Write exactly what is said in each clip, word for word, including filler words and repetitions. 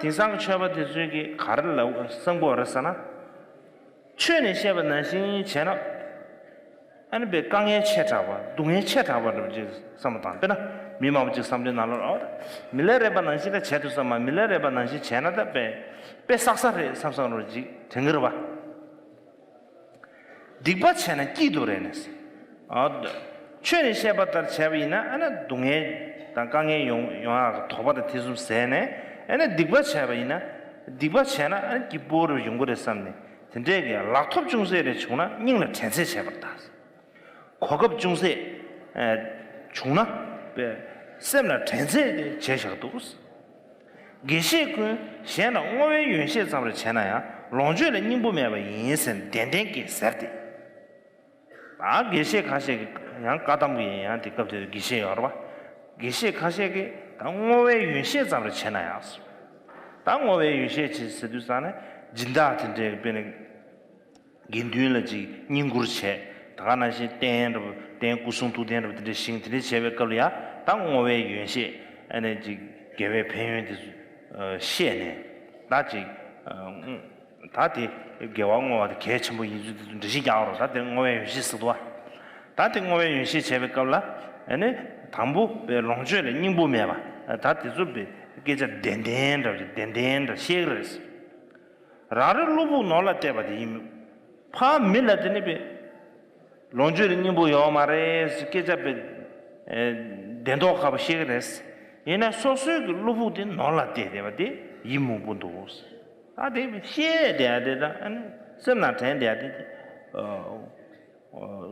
དེང་སང་གི་ཆོས་པ་དེ་ཚོས་ཀྱིས་ག་རེ་ལབ་བསམ་གྱི་ཡོད་རེད་ཟེར་ན། ཆོས་ནས་བཤད་པ་ནང་བཞིན་བྱས་ན། ཨ་ནི་དཔེ་དཀའ་ངལ་ཆེ་དྲགས་པ་སྡུག་བསྔལ་ཆེ་དྲགས་པ་འདྲ་པོ་ཅིག་བསམ་བློ་བཏང་། དཔེར་ན་མི་མང་པོ་ཅིག་བསམ་བློའི་ནང་ལོགས་ཨོ། མི་ལ་རས་པ་ནང་བཞིན་ད་བྱས་ཐུབ་ས་མ། མི་ལ་རས་པ་ནང་བཞིན་བྱས་ན་ད་དཔེ་དཔེ་བསགས་ས་རེད་བསམ་བསམ་འདྲ་པོ་ཅིག་དྲན་གྱི་རེད་པ། སྡིག་པ་བྱས་ན་སྐྱིད་དོ་རེད་ནས། ཨ། ཆོས་ནས་བཤད་པ་ལྟར་བྱས་པ་ཡིན་ན་ཨ་ནི་སྡུག་བསྔལ་དང་དཀའ་ངལ་ཡོང་ཡོང་ཡག་གི་དོགས་པ་དང་དེ་ཚོ་ཟད་ནས། ཨ་ནི་སྡིག་པ་བྱས་པ་ཡིན་ན། སྡིག་པ་བྱས་ན་ཨ་ནི་སྐྱིད་པོ་རེ་ཡོང་གི་རེད་བསམ་ནས། དེ་འདྲས་ཀྱི་ལག་ཐོབ་ཅུང་ཟད་རེ་བྱུང་ན་སྙིང་ལ་དྲན་ཚད་བྱས་པར་གདའ། གོ་སྐབས་ཅུང་ཟད་ཨ་བྱུང་ན་དཔེ་སེམས་ལ་དྲན་ཚད་དེ་བྱས་བཞག་འདུག། དགེ་བཤེས་ཀུན་གཞན་ལ་བསྔོ་བའི་ཡོན་བཤད་ཙམ་རེ་བྱས་ན་ཡང་ལོངས་སྤྱོད་ལ་སྙིང་པོ་མེད་པ་ཡིན་ཟེར་ཏན་ཏན་གྱིས་ཟེར་ཏེ། ད་དགེ་བཤེས་ཁ་ཤས་ཀྱིས་ཡང་བཀའ་གདམས་ཀྱི་ཡང་དེ་སྐབས་དེར་དགེ་བཤེས་ཡོད་རེད་པ། དགེ་བཤེས་ཁ་ཤས་ཀྱིས་ད་བསྔོ་བའི་ཡོན་བཤད་ཙམ་རེ་བྱས་ན་ཡང་། ད་བསྔོ་བའི་ཡོན་བཤད་བྱེད་ཟེར་དུས་ཙང་ནས་སྦྱིན་བདག་དེ་འདྲའི་དཔེར་ན། དགེ་འདུན་ལ་ཅིག་བསྙེན་བཀུར་བྱས། ད་ག་ནང་བཞིན་རྟེན་རབ་རྟེན་སྐུ་གསུང་ཐུགས་རྟེན་རབ་དེ་འདྲ་བཞེངས། དེ་འདྲ་བྱས་པའི་སྐབས་ལ་ཡང་ད་བསྔོ་བའི་ཡོན་བཤད། ཨ་ནི་ཅིག་དགེ་བའི་ཕན་ཡོན་དེ་ཚོ་བཤད་ནས། ད་ཅིག་ད་དེ་དགེ་བ་བསྔོ་བ་དེ་གལ་ཆེན་པོ་ཡིན་ཚུལ་དེ་ཚོ་འགྲེལ་བཤད་རྒྱག་རོགས། ད་དེ་བསྔོ་བའི་ཡོན་བཤད་ཟེར་འདུག་པ། ད་དེ་བསྔོ་བའི་ཡོན་བཤད་བྱས་པའི་སྐབས་ལ། ཨ་ནི་དང་པོ་པའི་ལོངས་སྤྱོད་ལ་སྙིང་པོ་མེད་པ། ད་དེ་ཚོ་པའི་སྐད་ཆ་བདེན་བདེན་འདྲ་བདེན་བདེན་འདྲ་བཤད་ཀྱི་རེད། རང་རེ་བློ་ཕུགས་ནོར་ལ་གཏད་པ་དེ་ཡིན། ཕ་མི་ལ་དེ་ནི་པའི་ལོངས་སྤྱོད་ལ་སྙིང་པོ་ཡོད་མ་རེད་ཟེར་སྐད་ཆ་པའི་བདེན་མདོག་ཁ་པོ་བཤད་ཀྱི་རེད། ཡིན་ན་སོ་སོའི་གི་བློ་ཕུགས་དེ་ནོར་ལ་གཏད་བསྡད་པ་དེ་ཡིན་མང་པོ་འདུག། ད་དེ་བཤད་བསྡད་ཡ་དེ་དང་ཨ་ནི་སེམས་ནང་དྲན་བསྡད་ཡ་དེ་དེ་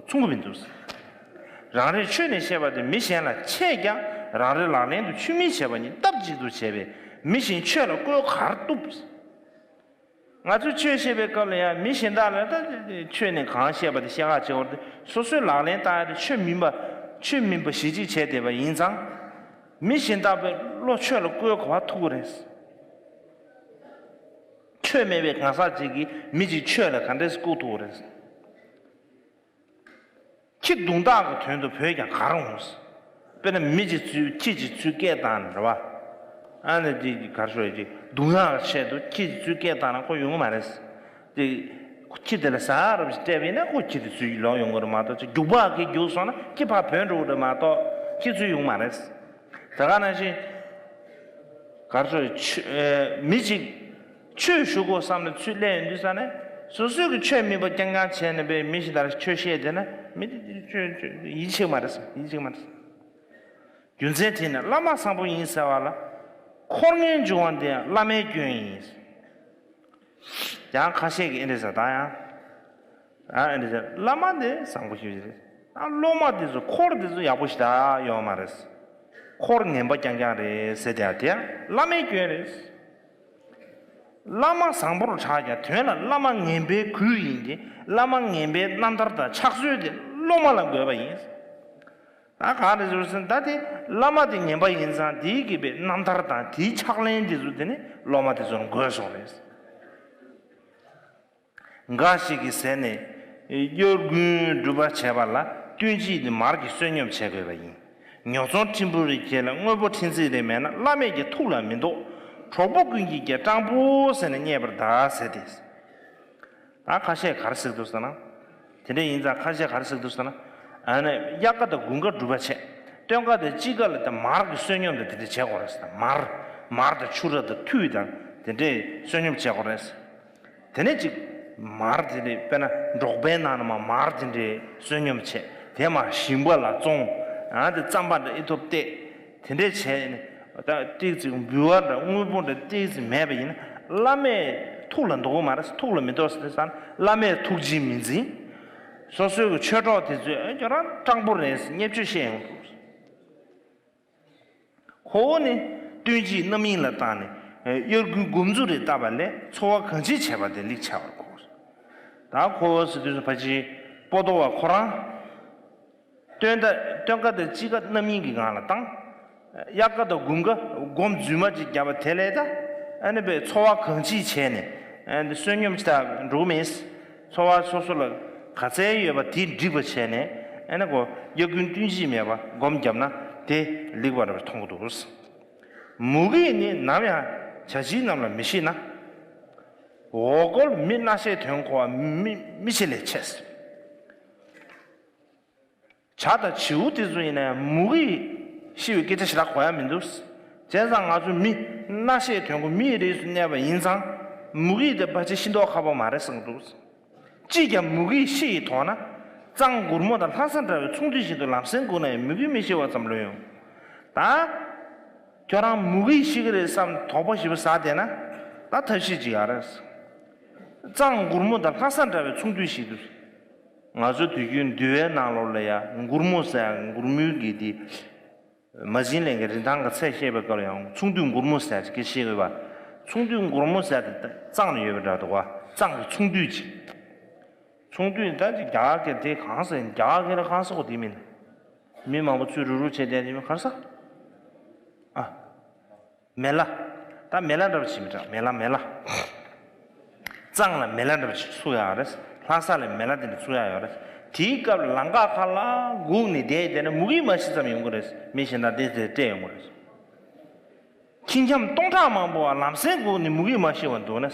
མཚུངས་པ་མི་འདུག། རང་རེས་ཆོས་ནས་བཤད་པ་དེ་མི་གཞན་ལ་འཆད་ཀྱང་རང་རེའི་ལག་ལེན་དུ་ཆུད་མི་བྱེད་པ་ཉིད་སྟབས་གཅིག་ཏུ་བྱས་པས་མི་གཞན་ཆོས་ལ་བཀོལ་ག་རེ་བཏུབ། ང་ཚོས་ཆོས་བཤད་པའི་སྐབས་ལ་ཡང་མི་གཞན་དག་ལ་ད་ཆོས་ནས་གང་བཤད་པ་དེ་བཤད་ག་བྱེད་པ་དེ་སོ་སོའི་ལག་ལེན་བསྟར་ཏེ་ཆོས་མིན་པ་ཆོས་མིན་པ་ཞེ་གཅིག་བྱས་བསྡད་པ་ཡིན་ཙང་། མི་གཞན་དག་པའི་བློ་ཆོས་ལ་བཀོལ་ག་པར་ཐུབ་ཀྱི་རེད། ཆོས་མེད་པའི་གང་ཟག་ཅིག་གིས་མི་གཅིག་ཆོས་ལ་ག་འདྲས་བཀོལ་ཐུབ་ཀྱི་རེད། ཁྱི་རྡུང་སྟངས་ཀྱི་དོན་དུ་བོས་ཀྱང་ག་རེ་འོང་། དཔེར་ན་མི་གཅིག་ཚུར་ཁྱི་གཅིག་ཚུར་སྐད་བཏང་ནས་རེད་པ། ཨ་ནི་དེ་ག་རེ་ཞུ་ཡ་ཅིག་རྡུང་ཡག་ཆེད་དུ་ཁྱི་གཅིག་ཚུར་སྐད་བཏང་ན་ཁོ་ཡོང་གི་མ་རེད། དེ་ཁྱི་དེ་ལ་ཟ་རབས་ཤིག་སྤྲད་པ་ཡིན་ན་ཁོ་ཁྱི་དེ་ཚུར་ལོག་ཡོང་གི་རེད་མ་གཏོགས་ཅིག་རྒྱུག་པ་གིས་རྒྱུག་སོང་ན་ཁྱི་ཕར་བུད་འགྲོ་གི་རེད་མ་གཏོགས་ཁྱི་ཚུར་ཡོང་མ་རེད། དེ་ག་ནང་བཞིན། ག་རེ་ཞུ་ཆོས་ཨེ་མི་གཅིག་ཆོས་ཞུ་དགོས་བསམ་ནས་ཚུར་སླེབས་ཡོང་དུས་ཙ་ནས་སོ་སོའི་གི་ཆོས་མིན་པ་རྐྱང་རྐྱང་བྱས་ནས་པའི་མི་ཞིག་དང་ཆོས་བཤད་བསྡད་ན་མི་དེ་ཆོས་ཆོས་ཡིད་ཆེས་མ་རེད་ཟེར། ཡིད་ཆེས་མ་རེད་ཟེར། རྒྱུ་མཚན་དེ་ནི་བླ་མ་བཟང་པོ་ཡིན་ཟེར་བ་ལ་འཁོར་ངན་འབྱུང་བ་འདི་ཡང་བླ་མའི་སྐྱོན་ཡིན། ཡང་ཁ་ཤས་ཀྱིས་ཨེ་འདྲ་ཟེར་ད་ཡང་། ཨ་ཨེ་འདྲ་ཟེར་བླ་མ་དེ་བཟང་པོ་ཞིག་རེད། ཨ་སློབ་མ་དེ་ཚོ་འཁོར་དེ་ཚོ་ཡག་པོ་ཞིག་ད་ཡོད་མ་རེད། འཁོར་ངན་པ་རྐྱང་རྐྱང་རེད་ཟེར་དེ་ཡང་དེ་ཡང་བླ་མའི་སྐྱོན་རེད། བླ་མ་བཟང་པོར་གྲགས་ཀྱང་དོན་ལ་བླ་མ་ངན་པའི་ཁུལ་ཡིན་ཏེ་བླ་མ་ངན་པའི་རྣམ་ཐར་དང་ཕྱག་སྲོལ་དེ་སློབ་མ་ལ་འགོས་པ་ཡིན། ད་ག་རེ་ཟེར་ཟེར་ན་ད་དེ་བླ་མ་དེ་ངན་པ་ཡིན་ཙང་དེའི་གི་པའི་རྣམ་ཐར་དང་དེའི་ཕྱག་ལེན་དེ་ཚོ་དེ་ནི་སློབ་མ་དེ་ཚོར་འགོས་སོང་རེད། འགའ་ཞིག་གིས་ཟེར་ནས་དབྱར་དགུན་སྒྲུབ་པ་བྱས་པ་ལ་བསྟུན་དཔྱིད་དེ་མར་གྱིས་བསོད་སྙོམས་བྱེད་དགོས་པ་ཡིན། ཉོ་ཚོང་འཕྲིན་ཕུང་རེ་ཁྱེར་ལ་དངོས་པོ་འཕྲིན་ཚིག་རེ་མེད་ན་བླ་མས་ཀྱང་ཐུགས་ལ་མི་འདོགས། གྲོགས་པོ་ཀུན་གྱིས་ཀྱང་སྤྲང་པོ་ཟེར་ནས་བསྙད་པར་གདའ་ཟེར་ཏེ། ད་ཁ་ཤས་ག་རེ་ཟེར་འདུག་ཟེར་ན། དེ་འདྲ་ཡིན་ཙང་ཁ་ཤས་ག་རེ་ཟེར་འདུག་ཟེར་ན། ཨ་ནི་དབྱར་ཁ་དང་དགུན་ཁ་སྒྲུབ་པ་བྱས། སྟོན་ཁ་དང་དཔྱིད་ཁ་ལ་དང་མར་གྱི་བསོད་སྙོམས་དང་དེ་འདྲ་བྱེད་དགོས་རེད་ཟེར། མར། མར་དང་ཕྱུར་ར་དང་ཐུད་དང་དེ་འདྲའི་བསོད་སྙོམས་བྱེད་དགོས་རེད་ཟེར། དེ་ནས་ཅིག་མར་དེ་འདྲའི་དཔེར་ན་འབྲོག་པའི་ནང་ན་མ་མར་དེ་འདྲའི་བསོད་སྙོམས་བྱས། དེ་མ་ཞིམ་པ་ལ་བཙོང་། ཨ་དེ་རྩམ་པ་འདྲ་ཨི་ཐོབ་སྟེ། དེ་འདྲས་བྱས་ནས་ད་ཏིག་ཙིག་འབུལ་བ་འདྲ་དངོས་པོ་འདྲ་ཏིག་ཙིག་མེད་པ་ཡིན་ན་བླ་མས་ཐུགས་ལ་འདོགས་མ་རེད། ཐུགས་ལ་མི་འདོགས་ཟེར་ཙང་བླ་མས་ཐུགས་རྗེས་མི་འཛིན། སོ་སོའི་གི་ཆོས་གྲོགས་དེ་ཚོས་ཨ་ཁྱོད་རང་སྤྲང་པོ་རེད་ཟེར་བརྙས་བཅོས་བཤད་ཡོང་འདུག། ཁོ་བོ་ནི་སྟོན་དཔྱིད་རྣམ་གཡེང་ལ་བཏང་ནས་དབྱར་དགུན་སྒོམ་རྫུ་རེ་བཏབ་པ་ལས་འཚོ་བ་གང་ཅིའི་བྱེད་པ་དེ་ལེགས་ཆེ་བར་གོ། ད་ཁོ་བོ་ཟེར་དུས་སུ་ཕལ་ཆེར་པོ་ཏོ་བ་ཁོ་རང་། སྟོན་ཟླ་སྟོན་ཁ་དང་དཔྱིད་ཁ་རྣམ་གཡེང་གི་ངང་ལ་བཏང་། དབྱར་ཁ་དང་དགུན་ཁ་སྒོམ་རྫུན་མ་ཅིག་བརྒྱབ་པ་དེ་ལས་ད་ཨ་ནི་པའི་འཚོ་བ་གང་ཅིའི་བྱས་ནས་ཨ་ནི་བསོད་སྙོམས་ཅིག་ད་འགྲོ་གི་མེད། འཚོ་བ་སོ་སོ་ལ་ག་ཚད་ཡོད་པ་དེ་འགྲིག་པ་བྱས་ནས་ཨ་ནི་གོ་དབྱར་དགུན་སྟོན་དཔྱིད་མེད་པ་སྒོམ་བརྒྱབ་ན་དེ་ལེགས་པ་རེད་པར་མཐོང་གི་འདུག། མུ་གེ་ནི་ནམ་ཡང་ བྱ་བྱིའུ་རྣམས་ལ་མི་ཤེས་ན། འོ་སྐོལ་མི་སྣ་ཤེས་དོན་གོ་བ་མི་མི་ཆེ་ལས་ཆེ། བྱ་དང་བྱིའུ་དེ་ཚོ་ཡིན་ན་ཡང་མུ་གེ་ཤི་བའི་སྐད་ཆ་ཞེ་དྲག་གོ་ཡ་མི་འདུག། བྱས་ཙང་ང་ཚོ་མི་སྣ་ཤེས་དོན་གོ་མིའི་རིགས་སུ་གནས་པ་ཡིན་ཙང་མུ་གེ་དེ་ཕལ་ཆེར་ཤི་མདོག་ཁ་པོ་མ་རེད་བསམ་གྱི་འདུག། ཅིས་ཀྱང་མུ་གེ་ཤི་ཡི་དོགས་ན། གཙང་སྒོར་མོ་དང་ལྷ་ས་འདྲ་བའི་ཚོང་འདུས་བཞིན་དུ་ལམ་སེང་སྒུག་ན་ཡང་མུ་གེ་མི་ཤི་བ་ཙམ་ལོས་ཡོང་། ད། ཁྱོད་རང་མུ་གེ་ཤི་གི་རེད་བསམ་དོགས་པ་ཞེ་པོ་ཟ་བསྡད་ན། ད་ཐབས་ཤེས་ཅིག་ཡོད་རེད། གཙང་སྒོར་མོ་དང་ལྷ་ས་འདྲ་བའི་ཚོང་འདུས་ཤིག་ཏུ། ང་ཚོ་དུས་རྒྱུན་འདུལ་བའི་ནང་ལོགས་ལ་ཡ་མགུར་མོ་ཟེར་མགུར་མོའི་གི་དེ། མ་བྱིན་ལེན་གྱི་རིན་ཐང་གི་ཚད་བཤད་པའི་སྐབས་ལ་ཡང་ཚོང་འདུས་མགུར་མོ་ཟེར་ཅིག་བཤད་ཡོད་པ། ཚོང་འདུས་མགུར་མོ་ཟེར་དེ་གཙང་ལ་ཡོད་པ་འདྲ་འདུག་བ། གཙང་གི་ཚོང་འདུས་ཅིག། ཚོང་འདུས་ད་ཅིག་རྒྱ་གར་སྐད་དེ་གང་ཟེར་རྒྱ་གར་སྐད་ལ་གང་ཟེར་གོ་དེ་མིན། མི་མང་པོ་ཚུར་རུག་རུག་བྱས་བསྡད་དེ་མིན་གར་ས། ཨ། མེ་ལ། ད་མེ་ལ་འདྲ་པོ་ཞིག་མི་དྲག་མེ་ལ་མེ་ལ། གཙང་ལ་མེ་ལ་འདྲ་པོ་ཞིག་ཚུགས་ཡག་རེད། ལྷ་ས་ལ་མེ་ལ་དེ་འདྲ་ཚུགས་ཡག་ཡོད་རེད། དེའི་སྐབས་ལ་ལམ་ཁ་ཁ་ལ་སྒུག་ནས་བསྡད་བསྡད་ན་མུ་གེ་མ་ཤི་ཙམ་ཡོང་གི་རེད། མི་གཞན་དག་དེ་དེ་སྤྲད་ཡོང་གི་རེད། ཁྱི་འཁྱམ་སྟོང་ཕྲག་མང་པོ་བ་ལམ་སེང་སྒུག་ནས་མུ་གེ་མ་ཤི་བ་འདུག་ན།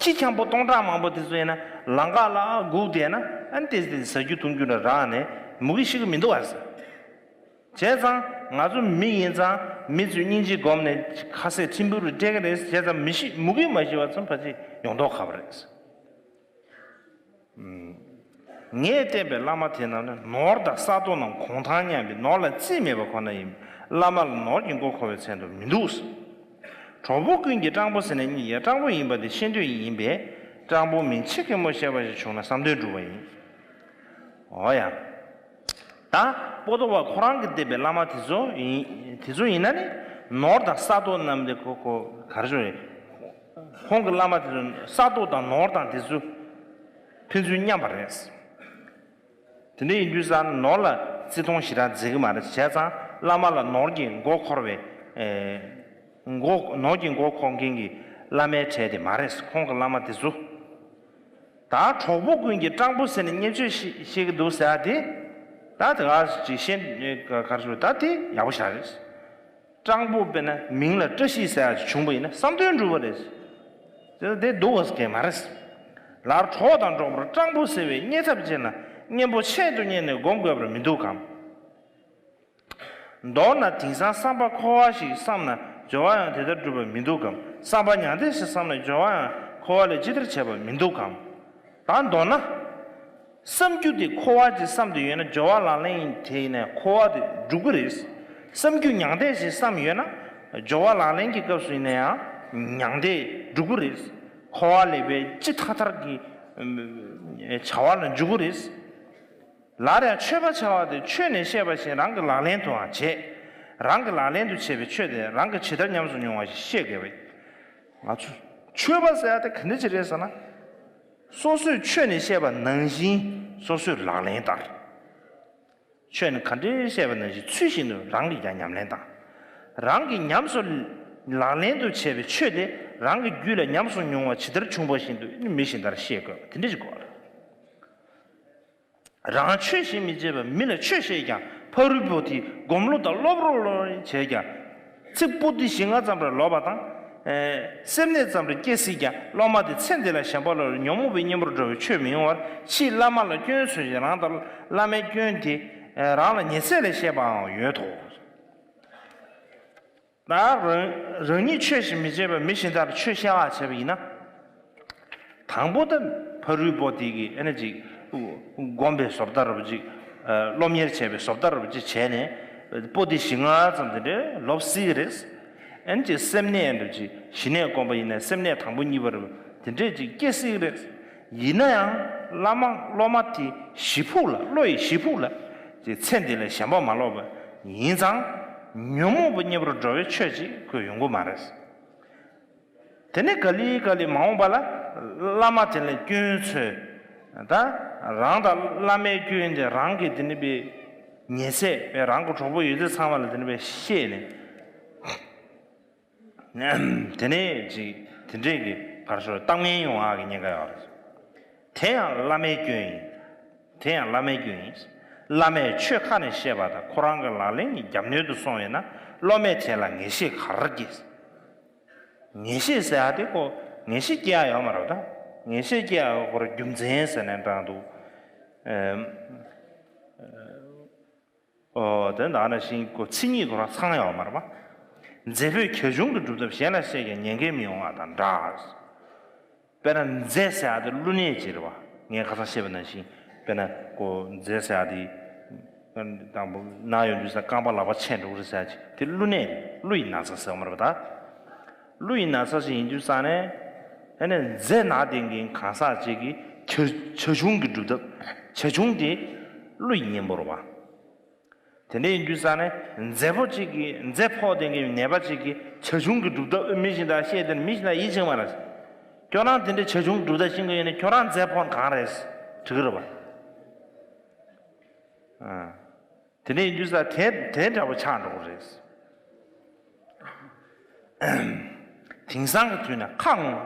ཁྱི་འཁྱམ་པོ་སྟོང་ཕྲག་མང་པོ་དེ་ཚོ་ཡིན་ན་ལམ་ཁ་ལ་སྒུག་བསྡད་ན་ཨ་ནི་ཏེ་ཏེ་ཟ་རྒྱུ་འཐུང་རྒྱུ་ལ་རག་ནས་མུ་གེ་ཤི་གི་མི་འདུག་ཨ་ཟེར། བྱས་ཙང་ང་ཚོ་མི་ཡིན་ཙང་མི་ཚོས་སྙིང་རྗེ་སྒོམ་ནས་ཁ་ཟས་ཕྲན་བུ་རེ་སྤྲད་ཀྱི་རེད། བྱས་ཙང་མི་ཤི་མུ་གེ་མ་ཤི་བ་ཙམ་ཕལ་ཆེར་ཡོང་མདོག་ཁ་པོ་རེད། ངས་བསྟེན་པའི་བླ་མ་དེ་རྣམས་ནི་ནོར་དང་ས་རྡོ་རྣམས་གོང་ཐང་མཉམ་པའི་ནོར་ལ་རྩིས་མེད་པ་ཁོ་ན་ཡིན། བླ་མ་ལ་ནོར་གྱི་མགོ་འཁོར་བའི་མཚན་དུ་མི་འདུག། གྲོགས་པོ་ཀུན་གྱིས་སྤྲང་པོ་ཟེར་ནས་རྙེད་ཡ། སྤྲང་པོ་ཡིན་པ་དེ་ཤེས་འདོད་ཡིན་པས་སྤྲང་པོ་མིང་ཆེ་གེ་མོ་ཤེས་པ་ཞིག་བྱུང་ན་བསམ་དོན་འགྲུབ་པ་ཡིན། འོ་ཡ། ད་པོ་ཏོ་བ་ཁོ་རང་གིས་བསྟེན་པའི་བླ་མ་དེ་ཚོ་ཡིན་དེ་ཚོ་ཡིན་ན་ནི་ནོར་དང་ས་རྡོ་རྣམས་དེ་ཁོ་ཁོ་ག་རེ་ཞུ་རེད། ཁོང་གི་བླ་མ་དེ་ཚོ་ས་རྡོ་དང་ནོར་དང་དེ་ཚོ་ཕན་ཚུན་མཉམ་པ་རེད། དེ་འདྲ་ཡིན་དུས་ཙང་ནོར་ལ་བརྩི་མཐོང་ཞེ་དྲག་མཛད་ཀྱི་མ་རེད། བྱས་ཙང་བླ་མ་ལ་ནོར་གྱི་མགོ་འཁོར་བའི་ཨེ་མགོ་ནོར་གྱི་མགོ་འཁོར་མཁན་གྱི་བླ་མའི་གྲས་དེ་མ་རེད། ཁོང་གི་བླ་མ་དེ་ཚོ། ད་གྲོགས་པོ་ཀུན་གྱིས་སྤྲང་པོ་ཟེར་ནས་བརྙས་བཅོས་ཤི་ཤེས་ཀྱི་འདུག་ཟེར་ཡ་དེ། ད་དེ་ག་ཅིག་ཤེས་ག་རེ་ཞུ་ད་དེ་ཡག་པོ་ཞེ་དྲག་རེད། སྤྲང་པོ་དཔེར་ན་མིང་ལ་བཀྲ་ཤིས་ཟེར་ཡ་ཅིག་བྱུང་བ་ཡིན་ན་བསམ་དོན་འགྲུབ་པ་རེད། དེ་དེ་སྡུག་པ་ཟེར་མཁན་མ་རེད། ལར་གྲོགས་དང་འགྲོགས་པར་སྤྲང་པོ་ཟེར་བའི་བརྙས་ཐབས་ཅན་ལ་གཉེན་པོ་ཆེད་དུ་གཉེར་ནས་སྒོམ་དགོས་པར་མི་འདུག་གམ། མདོར་ན་དེང་སང་བསམ་པ་འཁོར་བ་ཞིག་བསམ་ན་སྦྱོར་བ་ཡང་དེ་ལྟར་འགྲུབ་པ་མི་འདུག་གམ། བསམ་པ་མྱང་འདས་ཞིག་བསམ་ན་སྦྱོར་བ་ཡང་འཁོར་བ་ལས་ཇི་ལྟར་བྱེད་པ་མི་འདུག་གམ། ད་མདོར་ན། བསམ་རྒྱུ་དེ་འཁོར་བ་ཅིག་བསམ་དུ་ཡོད་ན་སྦྱོར་བ་ལག་ལེན་དེ་ཡིན་ན་འཁོར་བ་དེ་འགྲུབ་ཀྱི་རེད། བསམ་རྒྱུ་མྱང་འདས་ཞིག་བསམ་ཡོད་ན་སྦྱོར་བ་ལག་ལེན་གྱི་སྐབས་སུ་ཡིན་ན་ཡང་མྱང་འདས་འགྲུབ་ཀྱི་རེད། འཁོར་བ་ལས་པའི་ཅི་ཐར་ཐར་གྱི་བྱ་བ་ལ་འཇུག་གི་རེད། ལར་ཡང་ཆོས་པ་བྱ་བ་དེ་ཆོས་ནས་བཤད་པ་བཞིན་རང་གི་ལག་ལེན་དུའང་བྱེད། རང་གི་ལག་ལེན་དུ་བྱས་པའི་ཆོས་དེ་རང་གིས་ཇི་ལྟར་ཉམས་སུ་མྱོང་བ་ཞིག་ཤེས་དགོས་པས། ང་ཚོ་ཆོས་པ་ཟེར་ཡ་དེ་ག་འདྲ་ཅིག་རེད་ཟེར་ན། སོ་སོས་ཆོས་ནས་བཤད་པ་ནང་བཞིན་སོ་སོས་ལག་ལེན་བསྟར། ཆོས་ནི་ག་འདྲ་བཤད་པ་ནང་བཞིན་ཚུལ་བཞིན་དུ་རང་གིས་ཀྱང་ཉམས་ལེན་དང་། རང་གིས་ཉམས་སུ་ལག་ལེན་དུ་བྱས་པའི་ཆོས་དེ་རང་གི་རྒྱུད་ལ་ཉམས་སུ་མྱོང་བ་ཇི་ལྟར་བྱུང་བ་བཞིན་དུ་མི་གཞན་དག་ལ་བཤད་དགོས་པ་དེ་འདྲ་ཞིག་དགོས་པ་རེད། རང་ཆོས་བྱེད་མི་བྱེད་པར་མི་ལ་ཆོས་བཤད་ཀྱང་ཕ་རོལ་པོ་དེས་སྒོམ་བློ་དང་སློབ་རོགས་བྱས་ཀྱང་། ཚིག་པོ་ཏི་ཞིག་ལྔ་ཙམ་རེ་ལོབས་པ་དང་། ཨེ་སེམས་གནས་ཙམ་རེ་སྐྱེ་སྲིད་ཀྱང་སློབ་མ་དེ་ཚེ་འདི་ལ་ཞེན་པ་ལོག་ལས་ཉོན་མོངས་པའི་གཉེན་པོར་འགྲོ་བའི་ཆོས་མི་ཡོང་བར་ཕྱིས་བླ་མ་ལ་སྐྱོན་འཚོལ་ཞིང་རང་དང་བླ་མའི་སྐྱོན་དེ་ཨེ་རང་ལ་ཉེས་ཚད་ལས་བཤད་པའང་ཡོད་དོ། ད་རང་རང་ཉིད་ཆོས་བྱེད་མི་བྱེད་པར་མི་གཞན་དག་ལ་ཆོས་བཤད་པ་བྱས་པ་ཡིན་ན། དང་པོ་དེ་ཕ་རོལ་པོ་དེ་གིས་ཨ་ནི་ཅིག་སྒོམ་པའི་བཟོ་ལྟ་རུ་ཅིག་སློབ་གཉེར་བྱས་པའི་བཟོ་ལྟ་རུ་ཅིག་བྱས་ནས་པོ་ཏི་ཞིག་ལྔ་ཙམ་དེ་འདྲའི་ལོབས་སྲིད་ཀྱི་རེད། ཨ་ནི་ཅིག་སེམས་གནས་རུ་ཅིག་ཞི་གནས་སྒོམ་པ་ཡིན་ན་སེམས་གནས་དང་པོ་གཉིས་པ་རུ་དེ་འདྲས་ཅིག་སྐྱེ་སྲིད་ཀྱི་རེད། ཡིན་ན་ཡང་བླ་མ་སློབ་མ་དེ་ཞེ་ཕུགས་ལ་བློ་ཡི་ཞེ་ཕུགས་ལ་ཅིག་ཚེ་འདི་ལ་ཞེན་པ་མ་ལོག་པ་ཡིན་ཙང་ཉོན་མོངས་པའི་གཉེན་པོར་འགྲོ་བའི་ཆོས་ཅིག་ཁོས་ཡོང་གི་མ་རེད། དེ་ནས་ག་ལེ་ག་ལེ་མ་འོངས་པ་ལ་བླ་མ་དེ་ལ་སྐྱོན་འཚོལ། ད་རང་དང་བླ་མའི་སྐྱོན་དེ་རང་གིས་དེ་ནི་པའི་ཉེས་ཚད་པའི་རང་གི་གྲོགས་པོ་ཡོད་ཚད་ཚང་མ་ལ་དེ་ནི་པའི་བཤད་ནས། དེ་ནས་ཅིག་དེ་འདྲས་ཀྱི་ཕར་ཚུར་བཏང་སྙོམས་ཡོང་ཡག་གི་ཉེན་ཁ་ཡོད་རེད། དེ་ཡང་བླ་མའི་སྐྱོན་ཡིན། དེ་ཡང་བླ་མའི་སྐྱོན་ཡིན། བླ་མས་ཆོས་ཁ་ནས་བཤད་པ་དང་ཁོ་རང་གི་ལག་ལེན་གྱི་རྒྱབ་སྣོན་དུ་སོང་ཡོད་ན་སློབ་མས་དེ་ལ་ངེས་ཤེས་ག་རེ་སྐྱེས། ངེས་ཤེས་ཟེར་ཡ་དེ་ཁོ་ངེས་ཤེས་སྐྱེ་ཡ་ཡོད་མ་རེད་པ། ད་ངེས་ཤེས་སྐྱེ་ཡ་ཁོ་ར་རྒྱུ་མཚན་ཟེར་ནས་དྲངས་འདུག་ཨོ་དེ་ད་ནང་བཞིན་ཁོ་མཚན་ཉིད་ཁོ་རང་ཚང་ཡོད་མ་རེད་པ། རྫས་སྤོས་གལ་ཆུང་གི་སྒྲུབ་ཐབས་གཞན་ལ་བཤད་ཀྱང་ཉེན་ཁ་མི་ཡོང་བ་དང་འདྲ། དཔེར་ན་རྫས་ཟེར་ཡ་དེ་བླུགས་གནས་ཅིག་རེད་པ། ངས་ཁ་སང་བཤད་པ་ནང་བཞིན་དཔེར་ན་ཁོ་རྫས་ཟེར་ཡ་དེ་དང་པོ་ན་ཡོང་དུས་ས་རྐང་པ་ལག་པ་ཆད་འགྲོ་གི་རེད་ཟེར་ཡ་ཅིག་དེ་བླུགས་གནས་རེད། བླུ་ཡི་ན་ཚ་ཟེར་བ་མ་རེད་པ། ད་བླུ་ཡི་ན་ཚ་ཞིག་ཡིན་དུས་ས་ནས་ཨ་ནི་རྫས་ན་བསྟེན་མཁན་གང་ཟག་ཅིག་གིས་ཆ་ཆ་ཆུང་གི་སྒྲུབ་ཐབས། ཆ་ཆུང་དེ་བླུ་ཡི་གཉེན་པོ་རེད་པ། དེ་འདྲ་ཡིན་དུས་ཙང་ནས་མཛེ་ཕོ་གཅིག་གིས་མཛེ་ཕོག་བསྡད་མཁན་ནད་པ་གཅིག་གིས་ཆ་ཆུང་གི་གྲུབ་མཐའ་མི་གཞན་དག་བཤད་དེ་མི་གཞན་དག་ཡིད་ཆེས་མ་རེད། ཁྱོད་རང་དེ་འདྲའི་ཆ་ཆུང་གི་གྲུབ་མཐའ་ཤེས་ཀྱི་ཡོད་ན་ཁྱོད་རང་མཛེ་ཕོག་གང་རེད་དྲི་གི་རེད་པ། ཨ། དེ་འདྲ་ཡིན་དུས་ཙང་དེ་དེ་འདྲ་པོ་ཆགས་འགྲོ་གི་རེད། དེང་སང་གི་དུས་ན་ཁ་ངོ་།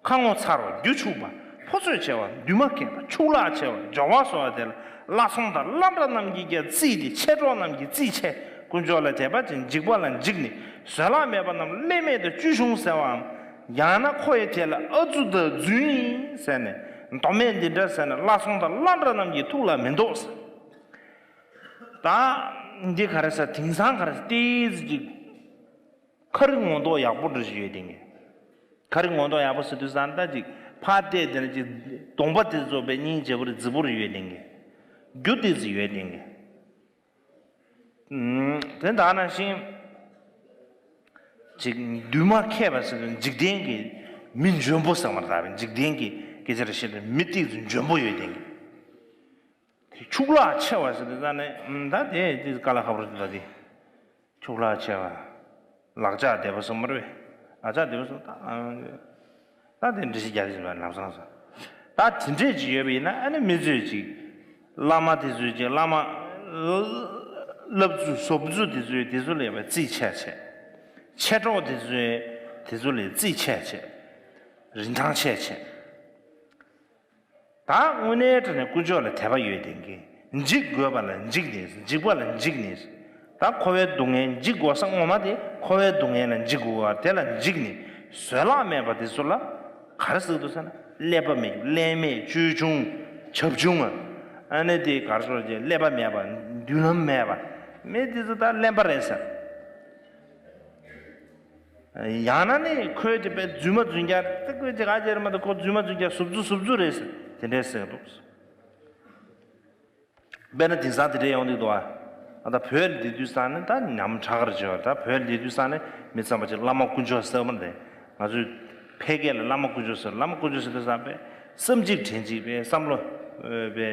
ཁ་ངོ་མཚར་བ་རྒྱུ་ཕྱུག་པ། ཕོ་ཚོད་ཆེ་བ་འདུས་མ་ཁེངས་པ། ཕྱུགས་ལག་ཆེ་བ་འབྱོར་བ་སོགས་པ་དེ་ལ་བླ་ཚོང་དང་བླ་གྲྭ་རྣམས་ཀྱིས་ཀྱང་བརྩིས་ཏེ་མཆེད་གྲོགས་རྣམས་ཀྱིས་རྩིས་ཆེ། དཀོན་མཆོག་ལ་དད་པ་ཅན་འཇིགས་པ་ལ་འཇིགས་ནས་བཟོད་གླགས་མེད་པ་རྣམས་ཀླད་མེད་དང་བཅུད་ཆུང་ཟེར་བའམ། ཡང་ན་ཁོ་ཡི་དེ་ལ་ཨ་ཙུ་དང་རྫུན་ཡིན་ཟེར་ནས་མདོ་སྨད་འདི་འདྲ་ཟེར་ནས་བླ་ཚོང་དང་བླ་གྲྭ་རྣམས་ཀྱི་ཐུགས་ལ་མི་འདུག་ཟེར། ད་འདི་ག་རེ་ཟེར། དེང་སང་ག་རེ་ཟེར་ཏིས་ཅིག་ཁ་རི་ངོ་མདོག་ཡག་པོ་འདྲ་ཞིག་ཡོད་དེ་ངས། ཁ་རི་ངོ་མདོག་ཡག་པོ་ཟེར་དུས་ཙང་ད་ཅིག་ཕར་བལྟས་དེ་ན་ཅིག་གདོང་པ་དེ་ཚོ་དཔེ་སྙིང་རྗེ་པོ་རེད། རྫིག་པོ་རེ་ཡོད་དེ་ངས། རྒྱུ་དེ་ཚོ་ཡོད་དེ་ངས། ཨུམ། དེ་ད་ནང་བཞིན་ཅིག་འདུས་མ་ཁེངས་པ་ཟེར་དུས་འཇིག་རྟེན་གྱི་མི་འཇོན་པོ་ཟེར་བ་ད་འཇིག་རྟེན་གྱི་སྐད་ཆ་རེ་བཤད་དུས་མི་དེ་ཚོ་འཇོན་པོ་ཡོད་དེ་ངས། དེ་ཕྱུགས་ལག་ཆེ་བ་ཟེར་དུས་ཙང་ནས་ཨུམ་ད་དེ་དེ་དཀའ་ལས་ཁག་པོ་རེད་ད་དེ། ཕྱུགས་ལག་ཆེ་བ། ལག་ཆ་བདེ་པོ་སོང་མ་རེད། ལག་ཆ་བདེ་པོ་སོང་ད། ད་དེ་འདྲི་ཞིག་རྒྱག་གི་ཡིན་པ་ལམ་སང་སོང་། ད་དེ་འདྲས་ཅིག་ཡོད་པ་ཡིན་ན་ཨ་ནི་མི་ཚོས་ཅིག་བླ་མ་དེ་ཚོས་ཅིག་བླ་མ། སློབ་ཚུལ་ཟབ་ཚུལ་དེ་ཚོས་དེ་ཚོ་ལས་པ་རྩིས་ཆེ་ཆེ། མཆེད་གྲོགས་དེ་ཚོས་དེ་ཚོ་ལས་རྩིས་ཆེ་ཆེ། རིན་ཐང་ཆེ་ཆེ། ད་དངོས་གནས་དྲང་གནས་དཀོན་མཆོག་ལ་དད་པ་ཡོད་དེ་གིས་འཇིགས་དགོས་པ་ལ་འཇིགས་ནས། འཇིགས་པ་ལ་འཇིགས་ནས། ད་འཁོར་བའི་སྡུག་བསྔལ་འཇིགས་དགོས་ས་ངོ་མ་དེ་འཁོར་བའི་སྡུག་བསྔལ་ལ་འཇིགས་དགོས་པ་དེ་ལ་འཇིགས་ནས་བཟོད་གླགས་མེད་པ་དེ་ཚོ་ལ་ག་རེ་ཟེར་གི་འདུག་ཟེར་ན་ཀླད་པ་མེད། ཀླད་མེད་བཅུད་ཆུང་། བྱབ་ཆུང་། ཨ་ནི་དེ་ག་རེ་ཟེར་ཀླད་པ་མེད་པ། མདུན་ལམ་མེད་པ། མི་དེ་ཚོ་ད་གླེན་པ་རེད་ཟེར། ཡང་ན་ནི་ཁོས་དེ་དཔེ་རྫུན་མ་རྫུན་རྐྱལ་དེ་ཁོས་དེ་ག་ཅེར་མ་དེ་ཁོ་རྫུན་མ་རྫུན་རྐྱལ་ཟུབ་རྫུ་ཟུབ་རྫུ་རེད་ཟེར་དེ་འདྲས་ཟེར་འདུག་དཔེར་ན་དེང་སང་དེ་འདྲས་ཡོང་གི་འདུག་ཨ། ཨ་ད་བོད་ལ་བསྡད་དུས་ཙང་ནི་ད་ཉམ་ཕྲག་རེ་བྱེད་པ་ད་བོད་ལ་བསྡད་དུས་ཙང་ནི་མི་ཚང་མ་ཅིག་བླ་མ་དཀོན་མཆོག་ཟེར་མ་རེད། ང་ཚོས་ཕལ་སྐད་ལ་བླ་མ་དཀོན་མཆོག་ཟེར། བླ་མ་དཀོན་མཆོག་ཟེར་དུས་ཙང་དཔེ་བསམ་གཅིག་དྲན་གཅིག་དཔེ་བསམ་བློ་དཔེ།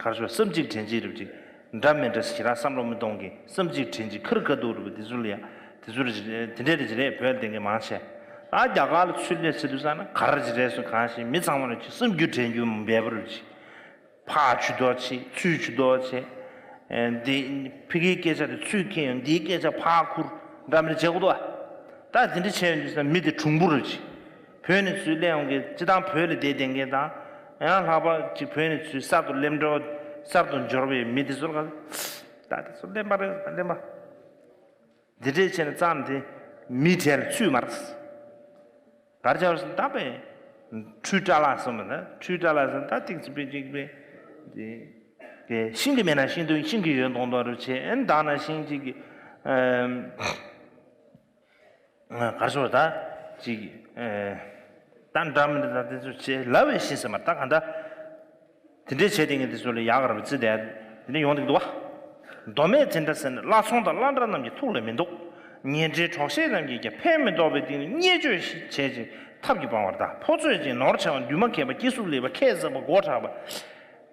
ག་རེ་ཞུ་བསམ་གཅིག་དྲན་གཅིག་རེད་ཅིག་འདྲ་མི་འདྲ་ཞེ་དྲག་བསམ་བློ་མི་གཏོང་གི་བསམ་གཅིག་དྲན་གཅིག་ཁ་རི་ཁ་ཐུག་རེད་པ། དེ་ཚོ་ལ་ཡ་དེ་ཚོ་རེད་དེ་འདྲས་རེད་ཅིག་རེད། བོད་ལ་བསྡད་མཁན་མང་ཆེ་ད་རྒྱ་གར་ལ་ཚུར་སླེབས་ཚར་དུས་ཙང་ན་ག་རེ་ཅིག་རེད་སོང་གང་ཞིག་མི་ཚང་མ་ལ་ཅིག་བསམ་རྒྱུ་དྲན་རྒྱུ་འབེལ་པོ་རེད་ཅིག་ཕར་ཇུས་གཏོགས་བྱེད་ཚུར་ཇུས་གཏོགས་བྱེད། འདི་ཕ་གིའི་སྐད་ཆ་དེ་ཚུར་འཁྱེར་ཡོང་འདིའི་སྐད་ཆ་ཕར་ཁུར་འདྲ་མི་འདྲ་བྱེད་དགོས་འདུག་ཨ། ད་དེ་འདྲ་བྱས་ཡོང་དུས་ཙང་མི་དེ་གྲུང་པོ་རེད་ཅིག་བོད་ནས་ཚུར་སླེབས་ཡོང་མཁན་སྤྱིར་བཏང་བོད་ལ་བསྡད་བསྡད་མཁན་དང་། ཡང་ལྷག་པར་ཅིག་བོད་ནས་ཚུར་གསར་དུ་སླེབས་འགྲོ་གསར་དུ་འབྱོར་བའི་མི་དེ་ཚོར་ག་ད་དེ་ཚོ་གླེན་པ་རེད། གླེན་པ། འདི་འདྲས་བྱས་ནས་བརྩམས་ཏེ་མི་གྲལ་ལ་ཚུད་མ་རེད། ག་རེ་བྱས་པ་ཟེར་ན་ད་དཔེ་ཁྲུས་སྐྲ་ལག་ཟེར་བ་ན་ཁྲུས་སྐྲ་ལག་ཟེར་ན་ད་ཏིག་ཙི་དཔེ་ཅིག་དཔེ་དེ་ཤིང་གི་མེད་ན་ཤིང་དུ་ཤིང་གི་ཡོད་མདོག་མདོག་རེ་བྱས། ཨེ་ད་ན་ཤིང་ཅིག་གི་ཨམ། ག་རེ་ཟེར་བ་ད་ཅིག་ཨེ་ད་འདྲ་མི་འདྲ་ད་དེ་ཚོ་བྱས་ལབ་པའི་ཤིང་ཟེར་མ་ད་ག་འདྲ། དེ་འདྲའི་བྱས་དེ་ངས་དེ་ཚོ་ལ་ཡག་ག་རེ་བརྩི་དེ་དེ་འདྲ་ཡོང་གི་འདུག་བ། མདོ་སྨད་དེ་འདྲ་ཟེར་ན་བླ་ཚོང་དང་བླ་གྲྭ་རྣམས་ཀྱི་ཐུགས་ལ་མི་འདུག་ཉེ་འབྲེལ་གྲོགས་བཤེས་རྣམས་ཀྱིས་ཀྱང་ཕན་མི་ཐོགས་པའི་སྟེང་ནས་བརྙས་བཅོས་ཤིག་བྱས་ཅིང་ཐབས་ཀྱིས་སྤང་བར་གདའ། ཕོ་ཚོད་ཅན་ནོར་ཆེ་བ་འདུས་མ་ཁེངས་པ་སྐྱེ་གཟུགས་ལེགས་པ་ཁས་བཟང་པོ་མགོ་དྲག་པ།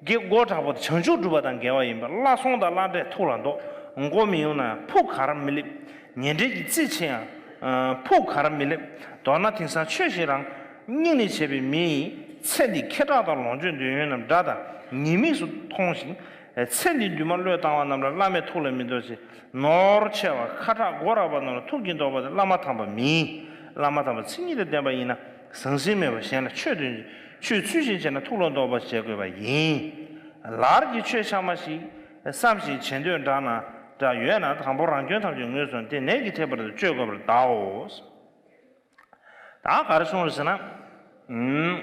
དགེ་མགོ་དྲག་པོ་དེ་བྱང་ཆུབ་སྒྲུབ་པ་དང་འགལ་བ་ཡིན་པས་བླ་ཚོང་དང་བླ་གྲྭའི་ཐུགས་ལ་འདོགས། མགོ་མི་ཡོང་ན་ཕུགས་གར་མི་སླེབས། ཉེ་འབྲེལ་གྱི་རྩིས་ཆེ་ཡང་ཕུགས་གར་མི་སླེབས། མདོར་ན་དེང་སང་ཆོས་ཤིག་རང་སྙིང་ནས་བྱས་པའི་མི་ཡིས་ཚེ་འདི་ཁེ་གྲགས་དང་ལོངས་སྤྱོད་འདོད་ཡོན་རྣམས་དགྲ་དང་ཉེས་དམིགས་སུ་མཐོང་ཞིང་། ཚེ་འདིའི་འདུན་མ་བློས་བཏང་བ་རྣམས་ལ་བླ་མའི་ཐུགས་ལ་མི་འདོགས་ཤིང་། ནོར་ཆེ་བ་ཁ་དྲག་མགོ་རག་པ་རྣམས་ལ་ཐུགས་ཀྱིས་འདོགས་པ་དེ་བླ་མ་དམ་པ་མིན། བླ་མ་དམ་པ་མཚན་ཉིད་དང་ལྡན་པ་ཡིན་ན་ཟང་ཟིང་མེད་པར་གཞན་ལ་ཆོས་སྟོན་ཆོས་ཚུལ་བཞིན་བྱས་ན་ཐུགས་ལ་འདོགས་པ་བྱེད་དགོས་པ་ཡིན། ལར་གྱི་ཆོས་ཆགས་མ་ཞིག་བསམ་ཞིང་བྱེད་འདོད་འདྲ་ན་འདྲ་ཡོད་ན་དང་པོ་རང་སྐྱོན་ཐམས་ཅད་ངོས་བཟུང་སྟེ་ནད་ཀྱི་ཐེག་པ་དེ་གཅོད་དགོས་པར་གདའོ། ད་ག་རེ་གསུངས་རེད་ཟེར་ན། ཨུམ།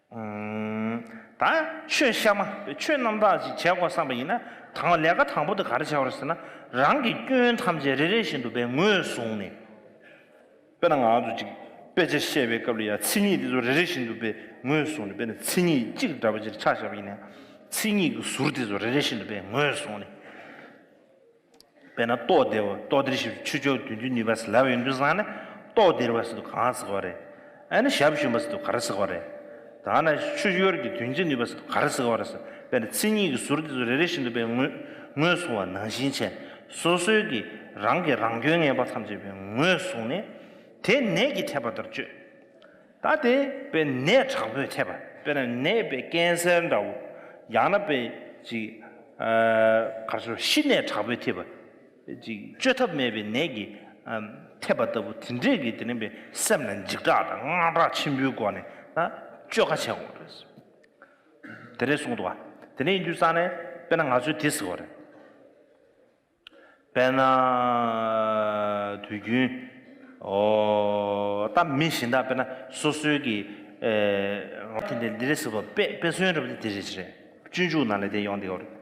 ཨུམ། ད་ཆོས་གཤའ་མ་ཆོས་རྣམ་དག་ཅིག་བྱེད་དགོས་བསམ་པ་ཡིན་ན། དང་ལས་ཀ་དང་པོ་དེ་ག་རེ་བྱ་བ་རེད་ཟེར་ན། རང་གི་སྐྱོན་ཐམས་ཅད་རེ་རེ་བཞིན་དུ་དཔེ་ངོས་བཟུང་ནས། དཔེར་ན་ང་ཚོ་ཅིག་དཔེ་ཆ་བཤད་པའི་སྐབས་ལ་ཡང་མཚན་ཉིད་དེ་ཚོ་རེ་རེ་བཞིན་དུ་དཔེ་ངོས་བཟུང་ནས། དཔེར་ན་མཚན་ཉིད་གཅིག་འདྲ་པོ་ཅིག་ཆ་བཞག་པ་ཡིན་ན། མཚན་ཉིད་ཀྱི་ཟུར་དེ་ཚོ་རེ་རེ་བཞིན་དུ་དཔེ་ངོས་བཟུང་ནས། དཔེར་ན་ལྟོ་བདེ་བ། ལྟོ་ལྡིར་ཞིང་ཆུ་སྐྱོར་དོན་བཅུའི་ནུས་པ་ཟེར་ལབ་ཡོང་དུས་ཙང་ནས། ལྟོ་ལྡིར་བ་ཟེར་དུས་གང་ཟེར་བ་རེད། ཨ་ནི་ཞབས་ཞུམ་པ་ཟེར་དུས་ག་རེ་ཟེར་བ་རེད། ད་ནི་ཆུ་སྐྱོར་གྱི་དོན་བཅུའི་ནུས་པ་ཟེར་དུས་ག་རེ་ཟེར་བ་རེད་ཟེར། དཔེར་ན་མཚན་ཉིད་ཀྱི་ཟུར་དེ་ཚོ་རེ་རེ་བཞིན་དུ་དཔེ་ངོས་ངོས་བཟུང་བ་ནང་བཞིན་བྱས། སོ་སོའི་གི་རང་གི་རང་སྐྱོན་ངན་པ་ཐམས་ཅད་དཔེ་ངོས་བཟུང་ནས། དེ་ནད་ཀྱིས་ཐེབས་པ་ལྟར་བཅོས། ད་དེ་དཔེ་ནད་དྲག་པོས་ཐེབས་པ། དཔེར་ན་ནད་དཔེ་ཀན་སར་འདྲ་བོ། ཡང་ན་དཔེ་ཅིག་ཨ་གར་སོ་ཤི་ནད་དྲག་པོས་ཐེབས་པ། ཅིག་བཅོས་ཐབས་མེད་པའི་ནད་ཀྱིས་ཨ་ཐེབས་པ་ལྟ་བུ་དེ་འདྲས་ཀྱི་དེ་ནི་དཔེ་སེམས་ལ་འཇིགས་སྐྲག་དང་དངངས་སྐྲག་ཆེན་པོའི་སྒོ་ནས་ད་བཅོས་ཁ་བྱེད་དགོས་རེད། དེ་རེད་གསུངས་འདུག་བ། དེ་ནས་ཡིན་དུས་ཙང་ནས་དཔེར་ན་ང་ཚོས་དེ་ཟེར་བ་རེད། དཔེར་ན་དུས་རྒྱུན། ཨོ། ད་མི་གཞན་དག་དཔེར་ན་སོ་སོའི་གི་ཨེ་དེ་འདྲའི་འདི་རེད་ཟེར་བ། དཔེ་དཔེ་མཚོན་འདྲ་པོ་དེ་འདི་རེད་ཅི་རེད། སྤྱོད་འཇུག་ནང་ལ་དེ་ཡོང་བསྡད་ཡོད་རེད།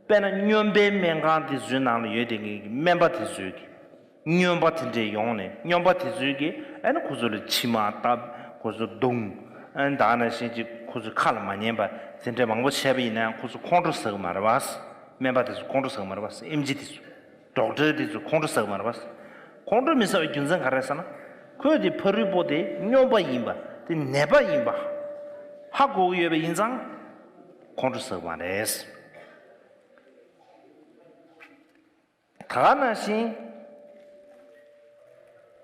དཔེར་ན་སྨྱོན་པའི་སྨན་ཁང་དེ་ཚོའི་ནང་ལ་ཡོད་བསྡད་མཁན་གྱི་སྨན་པ་དེ་ཚོའི་གི་སྨྱོན་པ་དེ་འདྲས་ཡོང་ནས། སྨྱོན་པ་དེ་ཚོའི་གི་ཨ་ནི་ཁོ་ཚོ་ལ་མཆིལ་མ་བཏབ། ཁོ་ཚོ་བརྡུང་། ཨ་ནི་ད་ནང་བཞིན་ཅིག་ཁོ་ཚོའི་ཁ་ལ་མ་ཉན་པ་དེ་འདྲས་མང་པོ་བྱས་པ་ཡིན་ན་ཡང་། ཁོ་ཚོ་ཁོང་ཁྲོ་ཟ་གི་མ་རེད་བ། སྨན་པ་དེ་ཚོ་ཁོང་ཁྲོ་ཟ་གི་མ་རེད་བ། ཨེམ་ཆི་དེ་ཚོ། ཌོག་ཊར་དེ་ཚོ་ཁོང་ཁྲོ་ཟ་གི་མ་རེད་བ། ཁོང་ཁྲོ་མི་ཟ་བའི་རྒྱུ་མཚན་ག་རེ་རེད་ཟེར་ན། ཁོས་དེ་ཕ་རོལ་པོ་དེ་སྨྱོན་པ་ཡིན་པ། དེ་ནད་པ་ཡིན་པ་ཧ་གོ་གི་ཡོད་པ་ཡིན་ཙང་ཁོང་ཁྲོ་ཟ་གི་མ་རེད། ད་ག་ནང་བཞིན་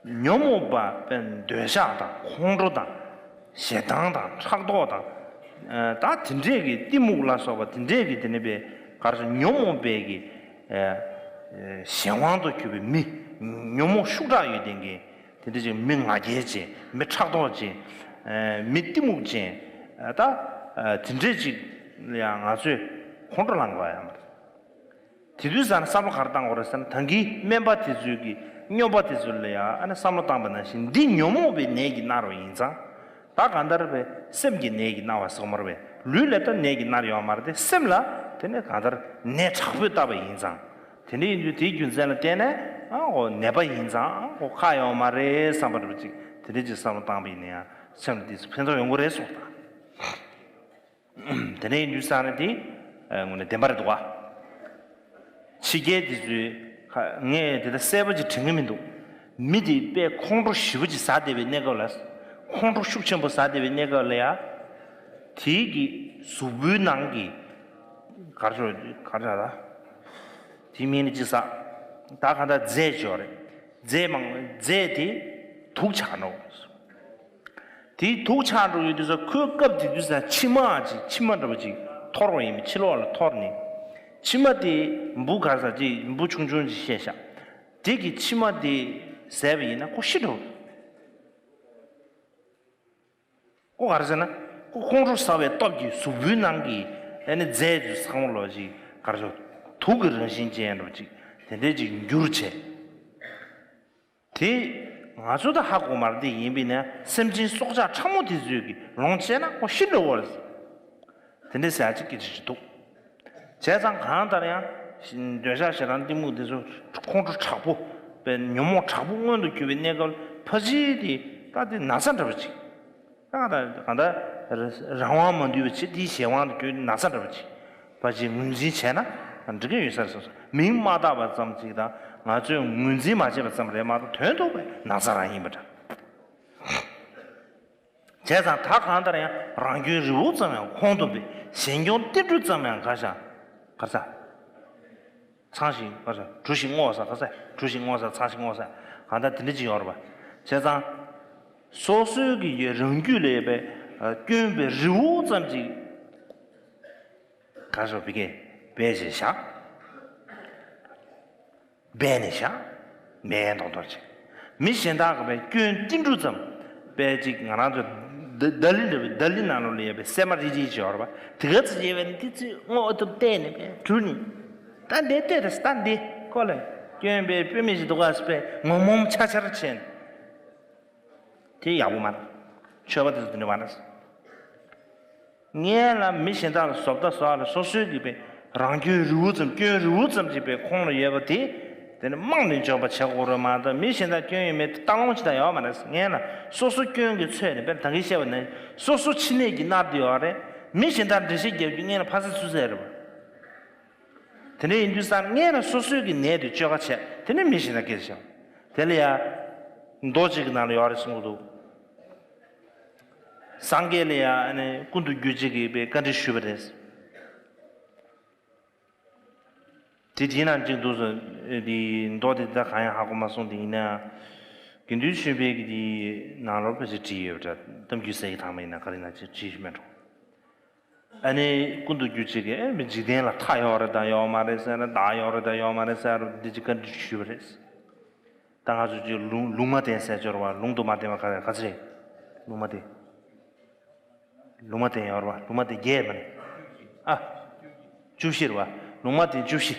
ཉོན་མོངས་པ་དཔེ་འདོད་ཆགས་དང་ཁོང་ཁྲོ་དང་ཞེ་སྡང་དང་ཕྲག་དོག་དང་། ཨ་ད་དེ་འདྲས་ཀྱི་གཏི་མུག་ལ་སོགས་པ་དེ་འདྲས་ཀྱི་དེ་ནི་དཔེ་གར་སོ་ཉོན་མོངས་པའི་གི་ཨ་གཞན་དབང་དུ་གྱུར་པའི་མི། ཉོན་མོངས་ཤུགས་དྲག་ཡོད་ལྡན་གྱི་དེ་འདྲས་ཅིག་མི་ང་རྒྱལ་ཅན། མི་ཕྲག་དོག་ཅན། ཨ་མི་གཏི་མུག་ཅན། ཨ་ད་ཨ་དེ་འདྲས་ཅིག་ལ་ཡང་ང་ཚོས་ཁོང་ཁྲོ་ལངས་དགོས་ཡ་མ་རེད། དེ་དུས་ཙང་ནས་བསམ་བློ་ག་རེ་བཏང་དགོས་རེད་ཟེར་ན། ད་གིན་སྨན་པ་དེ་ཚོའི་གི་སྨྱོན་པ་དེ་ཚོ་ལ་ཡང་ཨ་ནི་བསམ་བློ་བཏང་པ་ནང་བཞིན། འདི་ཉོན་མོངས་པའི་ནད་ཀྱིས་མནར་བ་ཡིན་ཙང་། ད་གང་ལྟར་བའི་སེམས་ཀྱི་ནད་ཀྱིས་མནར་བ་ཟེར་གྱི་མ་རེད་པས། ལུས་ལ་ད་ནད་ཀྱིས་མནར་ཡོད་མ་རེད་དེ། སེམས་ལ་དེ་ནི་གང་ལྟར་ནད་དྲག་པོས་བཏབ་པ་ཡིན་ཙང་། དེ་འདྲ་ཡིན་དུས་དེའི་རྒྱུ་མཚན་ལ་བརྟེན་ནས། ཨ་འོ་ནད་པ་ཡིན་ཙང་ཨ་འོ་ཁག་ཡོད་མ་རེད་བསམ་པ་འདྲ་པོ་ཅིག་དེ་འདྲ་ཅིག་བསམ་བློ་བཏང་པ་ཡིན་ན་ཡང་སེམས་ལ་དེ་ཚོ་ཕན་ཐོགས་ཡོང་གི་རེད་གསུངས་དང་། དེ་ནས་ཡིན་དུས་ཙང་ནས་དེ་དངོས་གནས་བདེན་པ་རེད་འདུག་བ། ཕྱི་རྒྱལ་དེ་ཚོས་ཁ་ངས་དེ་ལྟར་གསལ་པོ་ཅིག་དྲན་གྱི་མི་འདུག་མི་དེ་དཔེ་ཁོང་ཁྲོ་ཞེ་པོ་ཅིག་ཟ་བསྡད་པའི་གནས་སྐབས་ལ། ཁོང་ཁྲོ་ཤུགས་ཆེན་པོ་ཟ་བསྡད་པའི་གནས་སྐབས་ལ་ཡ། དེའི་གི་གཟུགས་པོའི་ནང་གི་གར་ཆོག་གར་ཆག་ལ། དེའི་མིང་ནི་ཅི་ཟ། ད་ག་ད་རྫས་ཅིག་ཡོད་རེད། རྫས་མང་རྫས་དེ་དུགས་ཆགས་འགྲོ། དེའི་དུགས་ཆགས་འགྲོ་ཡོད་དུས་ཙང་། ཁོའི་སྐབས་དེ་དུས་ཙང་མཆིལ་མ་ཅིག་མཆིལ་མ་འདྲ་པོ་ཅིག་འཐོར་བ་ཡིན་པས། ཕྱི་ལོགས་ལ་འཐོར་ནས། མཆིལ་མ་དེ་འབུ་ག་ས་ཅིག་འབུ་ཆུང་ཆུང་ཅིག་བཤད་ཤག་དེ་གི་མཆིལ་མ་དེ་བཟས་པ་ཡིན་ན་ཁོ་ཤི་འགྲོ། ཁོ་ག་རེ་ཟེར་ན། ཁོ་ཁོང་ཁྲོ་ཟ་བའི་སྟོབས་ཀྱིས་གཟུགས་པོའི་ནང་གི་ཨ་ནི་རྫས་དེ་ཚང་མ་ལོག་ཅིག་ག་རེ་ཟེར། དུག་གི་རང་བཞིན་ཅན་འདྲ་པོ་ཅིག་དེ་འདྲས་ཅིག་འགྱུར་བྱས། དེ་ང་ཚོ་ད་ཧ་གོ་མ་རེད། དེ་ཡིན་པས་ན་སེམས་ཅན་སྲོག་ཆགས་ཕྲ་མོ་དེ་ཚོས་ཀྱི་ལོངས་སྤྱད་ན་ཁོ་ཤི་འགྲོ་བ་རེད། དེ་འདྲའི་ཟེར་ཡ་ཅིག་སྐད་ཆ་ཅིག་འདུག་བྱས་ཙང་གང་ལྟར་ཡང་འདོད་ཆགས་ཞེ་སྡང་གཏི་མུག་དེ་ཚོ་ཁོང་ཁྲོ་དྲག་པོ། དཔེ་ཉོན་མོངས་དྲག་པོ་མངོན་དུ་གྱུར་པའི་གནས་སྐབས་ལ་ཕལ་ཆེར་དེ་ད་དེ་ན་ཚ་འདྲ་པོ་ཅིག་ད་ད་གང་ལྟར་རང་དབང་མ་འདུས་པ་བྱས། དེའི་གཞན་དབང་དུ་གྱུར་ན་ཚ་འདྲ་པོ་ཅིག་ཕལ་ཆེར་ངོས་འཛིན་བྱས་ན་འགྲིག་གི་ཡོད་ས་རེད་བསམ་སོང་། མིང་མ་བཏགས་པ་ཙམ་ཅིག་དང་། ང་ཚོས་ངོས་འཛིན་མ་བྱས་པ་ཙམ་རེད་མ་གཏོགས། དོན་དུ་ན་ཚ་རང་ཡིན་པ་འདྲ། བྱས་ཙང་ད་གང་ལྟར་ཡང་རང་སྐྱོན་རི་བོ་ཙམ་ཡང་ཁོང་དུ་སྦས། གཞན་སྐྱོན་ཏིལ་འབྲུ་ཙམ་ཡང་ག་ས་ག་ས། ཚང་ཞིང་ག་ས། གྲུ་ཞིག་སྔོ་ས་ག་ས། གྲུ་ཞིག་སྔོ་ས། ཚང་ཞིང་སྔོ་ས། གང་ལྟར་དེ་འདྲ་ཅིག་ཡོད་རེད་པ། བྱས་ཙང་སོ་སོའི་གི་ཡོད་རང་རྒྱུད་ལ་ཡོད་པའི་སྐྱོན་པའི་རི་བོ་ཙམ་ཅིག་ག་ས་བི་ཀའི་བེད་ཅེས་བཞག་སྦས་ནས་བཞག་མེད་མདོག་མདོག་བྱས། མི་གཞན་དག་གི་བའི་སྐྱོན་ཏིལ་འབྲུ་ཙམ། དཔེ་ཅིག་ང་རང་ཚོ་ད་ད་ལི་འདྲ་བའི་ད་ལི་ནང་ལོགས་ལ་ཡོད་པའི་སྲན་མ་རིལ་རིལ་ཅིག་ཡོད་རེད་པ། དེ་ག་ཚོད་ཡོད་པའི་ནི་དེ་ཚོས་སྔོ་ཨ་ཐུབ་བལྟས་ནས་བའི་གྲུ་ནི། ད་འདི་ལྟོས་རེད། ད་འདི་ཁོ་ལ་སྐྱོན་པའི་དཔེ་མི་ཞིག་འདུག་ག་ཟེར་བའི་ངོ་མོམ་ཆ་ཆར་བྱས་ནས། དེ་ཡག་པོ་མ་རེད། ཆོས་པ་དེ་ཚོ་དེ་འདྲ་མ་རེད། སྔོན་ལ་མི་གཞན་དག་ལ་བཟོ་ལྟ་བཟོ་ཨ་ལ་སོ་སོའི་གི་པའི་རང་སྐྱོན་རི་བོ་ཙམ་སྐྱོན་རི་བོ་ཙམ་གྱི་པའི་ཁོང་ལ་ཡོད་པ་དེ། དེ་ནི་རྨང་ནས་འཇོག་པ་བྱེད་དགོས་རེད་མ་གཏོགས་མི་གཞན་དག་སྐྱོན་ཡོད་མེད་དེ་ལྟ་ལོང་ཅི་དང་ཡོད་མ་རེད། སྔོན་ལ་སོ་སོ་སྐྱོན་གྱི་ཚོད་ནས་དཔེར་ད་གིན་བཤད་པ་ནི་སོ་སོ་ཕྱི་ནས་ཀྱི་མནར་དེ་ཡོད་རེད། མི་གཞན་དག་འགྲེལ་བཤད་རྒྱབ་རྒྱུ་སྔོན་ལ་ཕ་སེ་ཚུ་ཚད་རེད་པ། དེ་འདྲ་ཡིན་དུས་ཙང་སྔོན་ལ་སོ་སོའི་གི་ནད་དེ་བཅོས་ཁ་བྱས་དེ་ནས་མི་གཞན་དག་སྐྱེ་ཤག་དེ་ལ་ཡ། མདོ་གཅིག་གི་ནང་ལ་ཡོད་རེད་གསུངས་འདུག་སངས་རྒྱས་ལ་ཡ་ཨ་ནི་ཀུན་ཏུ་རྒྱུ་གཅིག་གིས་པའི་བཀའ་འདྲི་ཞུས་པ་རེད། དེ་དེའི་ནང་གཅིག་འདུག་སོ། དེ་མདོ་དེ་ད་གང་ཡང་ཧ་གོ་མ་སོང་། དེ་ཡིན་ན་དགེ་འདུན་ཆོས་འཕེལ་གྱི་དེའི་ནང་ལོགས་ཕལ་ཆེར་བྲིས་ཡོད་པ་འདྲ། གཏམ་རྒྱུད་ཟེར་གྱི་དང་མ་ཡིན་ན་ག་རེ་ན་ཅིག་བྲིས་ཤི་མེད་འགྲོ། ཨ་ནི་ཀུན་ཏུ་རྒྱུ་གཅིག་གིས་ཨེ་མི་འཇིག་རྟེན་ལ་མཐའ་ཡོད་རེད་དང་ཡོད་མ་རེད་ཟེར་ན། བདག་ཡོད་རེད་དང་ཡོད་མ་རེད་ཟེར་རོ། འདི་ཅིག་བཀའ་འདྲི་ཞུས་པ་རེད། ད་ང་ཚོ་ཅིག་ལུང་ལུང་མ་བསྟན་ཟེར་སྦྱོར་བ། ལུང་དུ་མ་བསྟན་པ་ག་རེ་ག་ཚོད་རེད། ལུང་མ་བསྟན། ལུང་མ་བསྟན་ཡོད་རེད་བ། ལུང་མ་བསྟན་བརྒྱད་མ་རེད། ཨ། བཅུ་བཞི་རེད་བ། ལུང་མ་བསྟན་བཅུ་བཞི།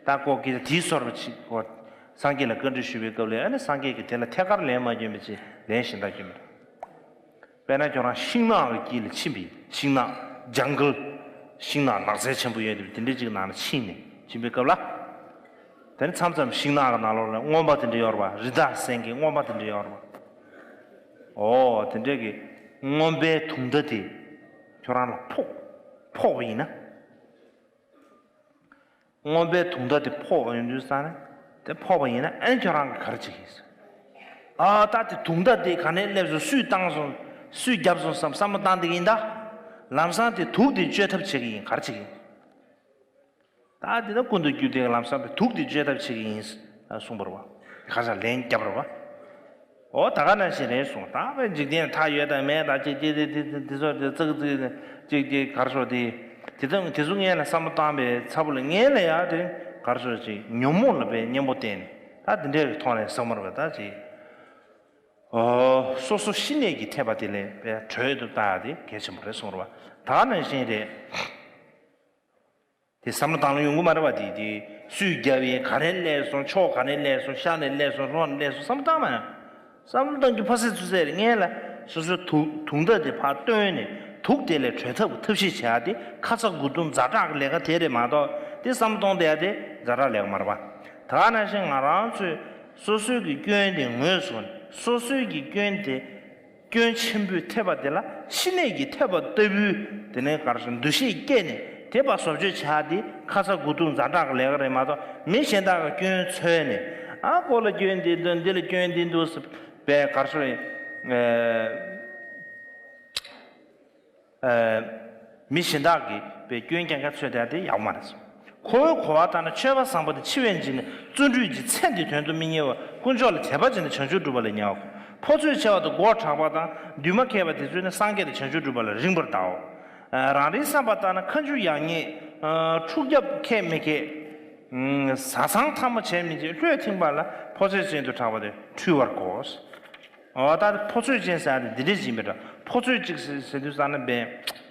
ད་ཀོ་ཀི་དེའི་སོར་བ་ཅིག་ཀོ། སངས་རྒྱས་ལ་བཀའ་འདྲི་ཞུས་པའི་སྐབས་ལ་ཨ་ནི་སངས་རྒྱས་ཀྱིས་དེ་ལ་ཐད་ཀར་ལན་མ་བསྐྱོན་པའི་ཅིག་ལན་གཞན་དག་བསྐྱོན་པ་རེད། དཔེར་ན་ཁྱོད་རང་ཤིང་ནགས་ཀྱི་དཀྱིལ་ལ་ཕྱིན་པ་ཡིན། ཤིང་ནགས། ཇང་གལ། ཤིང་ནགས་ནགས་ཚལ་ཆེན་པོ་ཡོད་དེ་དེ་འདྲའི་ཅིག་ནང་ལ་ཕྱིན་ནས་ཕྱིན་པའི་སྐབས་ལ། དེ་ནི་མཚམས་མཚམས་ཤིང་ནགས་ཀྱི་ནང་ལོགས་ལ་རྔོན་པ་དེ་འདྲ་ཡོད་རེད་བ། རི་དྭགས་གསོད་མཁན་རྔོན་པ་དེ་འདྲ་ཡོད་རེད་བ། འོ་དེ་འདྲས་ཀྱི་རྔོན་པའི་དུང་བརྡ་དེ་ཁྱོད་རང་ལ་ཕོག་ཕོག་པ་ཡིན་ན། རྔོན་པའི་དུང་བརྡ་དེ་ཕོག་ཡོང་དུས་ཙང་ནས་དེ་ཕོག་པ་ཡིན་ན་ཨེ་ཁྱོད་རང་གིས་ག་རེ་བྱེད་ཀྱི་ཡིན་ཟེར། ཨ་ད་དེ་དུང་བརྡ་དེ་ག་ནས་སླེབས་སོང་། སུས་བཏང་སོང་། སུས་བརྒྱབ་སོང་བསམ་བསམ་བློ་བཏང་བསྡད་ཀྱི་ཡིན་ད། ལམ་སང་དེ་དུག་དེ་གཅོད་ཐབས་བྱེད་ཀྱི་ཡིན། ག་རེ་བྱེད་ཀྱི་ཡིན། ད་དེ་ད་ཀུན་ཏུ་རྒྱུ་དེ་ལམ་སང་དེ་དུག་དེ་གཅོད་ཐབས་བྱེད་ཀྱི་ཡིན་གསུངས་པ་རེད་བ། ག་ས་ལན་བརྒྱབ་རེད་བ། འོ་ད་ག་ནང་བཞིན་རེད་གསུངས། ད་བས་འཇིག་རྟེན་མཐའ་ཡོད་དང་མེད་དང་ཅིག་ཅིག་དེ་དེ་དེ་དེ་ཚོ་དེ་ཙག་ཙིག་ཅིག་ཅིག་གར་སོ་དེ་དེ་ཚོ་དེ་ཚོ་སྔོན་ལ་བསམ་བློ་བཏང་པའི་ཚ་བོ་ལ་སྔོན་ལ་ཡ་དེ་གར་སོ་ཅིག་ཉོན་མོངས་ལ་བས་གཉེན་པོ་བསྟེན་ནས་ད་དེ་འདྲའི་ཐོག་ནས་བསམ་བློ་བས་ད་ཅིག་ཨོ་སོ་སོ་ཤི་ནད་ཀྱི་ཐེབས་པ་དེ་ལས་བས་གྲོལ་དུ་བཏང་ཡ་དེ་གལ་ཆེན་པོ་རེད་གསུངས་རེད་བ། ད་ག་ནང་བཞིན་རེད། དེ་བསམ་བློ་བཏང་ལ་ཡོང་གི་མ་རེད་བ། དེ་དེ་སུས་བརྒྱབ་ཡིན། ག་རེ་སླེབས་སོང་། ཕྱོགས་ག་རེ་སླེབས་སོང་། ཤར་ནས་སླེབས་སོང་། ལྷོ་ནས་སླེབས་སོང་། བསམ་བློ་བཏང་མ་ཡང་། བསམ་བློ་བཏང་རྒྱུ་ཕ་སེ་ཚུ་ཚད་རེད། སྔོན་ལ་སོ་སོའི་དུག་དུག་མདའ་དེ་ཕར་བཏོན་ནས་དུག་དེ་ལས་གྲོལ་ཐབས་ཀྱི་ཐབས་ཤེས་བྱ་ཡ་དེ་ཁ་ཚ་དགོས་འདུན་ཛ་དྲག་གི་ལས་ཀ་དེ་རེད་མ་གཏོགས་དེ་བསམ་བློ་གཏོང་བསྡད་ཡ་དེ་ཛ་དྲག་ལས་ཀ་མ་རེད་བ། ད་ག་ནང་བཞིན་ང་རང་ཚོས་སོ་སོའི་གི་སྐྱོན་དེ་ངོས་བཟུང་ནས་སོ་སོའི་གི་སྐྱོན་དེ། སྐྱོན་ཆེན་པོའི་ཐེབས་པ་དེ་ལ་ཤི་ནད་ཀྱི་ཐེབས་པ་ལྟ་བུའི་དེ་ནས་གར་སོང་འདུ་ཤེས་སྐྱེས་ནས་དེ་བ་བཟོ་བཅོས་བྱ་དེ་ཁ་ཚ་དགོས་འདུན་ཛ་དྲག་གི་ལས་ཀ་རེད་མ་གཏོགས་མི་གཞན་དག་གི་སྐྱོན་འཚོལ་ནས་ཨ་ཁོ་ལ་སྐྱོན་འདི་འདུག་འདི་ལ་སྐྱོན་འདི་འདུག་ཟེར་བའི་གར་སོང་ཨ་མི་གཞན་དག་གི་བའི་སྐྱོན་རྐྱང་རྐྱང་འཚོལ་བསྡད་དེ་ཡག་པོ་མ་རེད་གསུངས། ཁོ་བོའི་གོ་བ་ལྟར་ན་ཆོས་པ་བཟང་པོ་དེ་འཆི་བས་འཇིགས་ནས་བརྩོན་འགྲུས་ཀྱི་ཚད་འདི་དོན་དུ་མི་གཉེར་བར་དཀོན་མཆོག་ལ་དད་པ་བྱས་ནས་བྱང་ཆུབ་སྒྲུབ་པ་ལ་ཉེ་བར་དགོངས། ཕོ་ཚོད་ཆེ་བ་དང་མགོ་དྲག་པ་དང་འདུན་མ་ཁེགས་པ་དེ་ཚོས་ནི་སངས་རྒྱས་དང་བྱང་ཆུབ་སྒྲུབ་པ་ལ་རིངས་པར་གདའོ། རང་རེའི་བསམ་པ་ལྟར་ན་མཁའ་མཆུ་ཡག་ཉེས་འཁྲུག་རྒྱབ་ཁེགས་མི་ཁེགས། བཟའ་ཚང་ཐ་མ་བྱས་མི་བྱས་ལྷོད་ཐིང་པ་ལ་ཕོ་ཚོད་ཅན་དུ་གྲགས་པ་དེ་འཁྲུལ་བར་གོ། འོ་ད་ཕོ་ཚོད་ཅན་ཟེར་ཡ་དེ་འདི་འདྲས་ཡིན་པས་འདྲ། ཕོ་ཚོད་ཅིག་ཟེར་ཟེར་དུས་ཙང་ན་བས་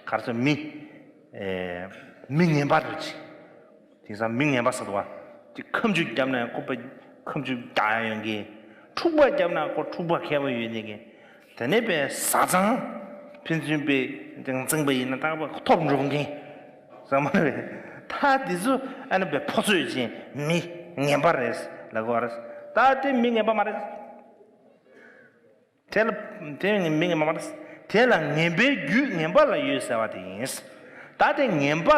གར་ས་མི། ཨེ། མི་ངན་པ་རེད་ཅིག་དེང་སང་མི་ངན་པ་ཟེར་འདུག་བ། ཅིག་ཁ་མཆུ་བརྒྱབ་ན་ཁོ་པ་ཁ་མཆུ་རྒྱག་ཡ་ཡོང་གི། འཁྲུག་པ་བརྒྱབ་ན་ཁོ་འཁྲུག་པ་མཁས་པོ་ཡོད་ནི་གི། དེ་ནས་བས་བཟའ་ཚང་ཕན་ཚུན་བས་ཅང་བཙེང་པ་ཡིན་ན་ད་བ་ཐོབ་འགྲོ་མཁན་ཟེར་མ་རེད། ད་འདི་ཚོ་ཨ་ནི་བས་ཕོ་ཚོད་ཅན་མི་ངན་པ་རེད་ལབ་དགོས་རེད། ད་དེ་མི་ངན་པ་མ་རེད། དེ་ལ་དེ་མི་ངན་པ་མ་རེད། དེ་ལ་ངན་པའི་རྒྱུ་ངན་པ་ལ་ཡོད་ཟེར་བ་དེ་ཡིན། ད་དེ་ངན་པ་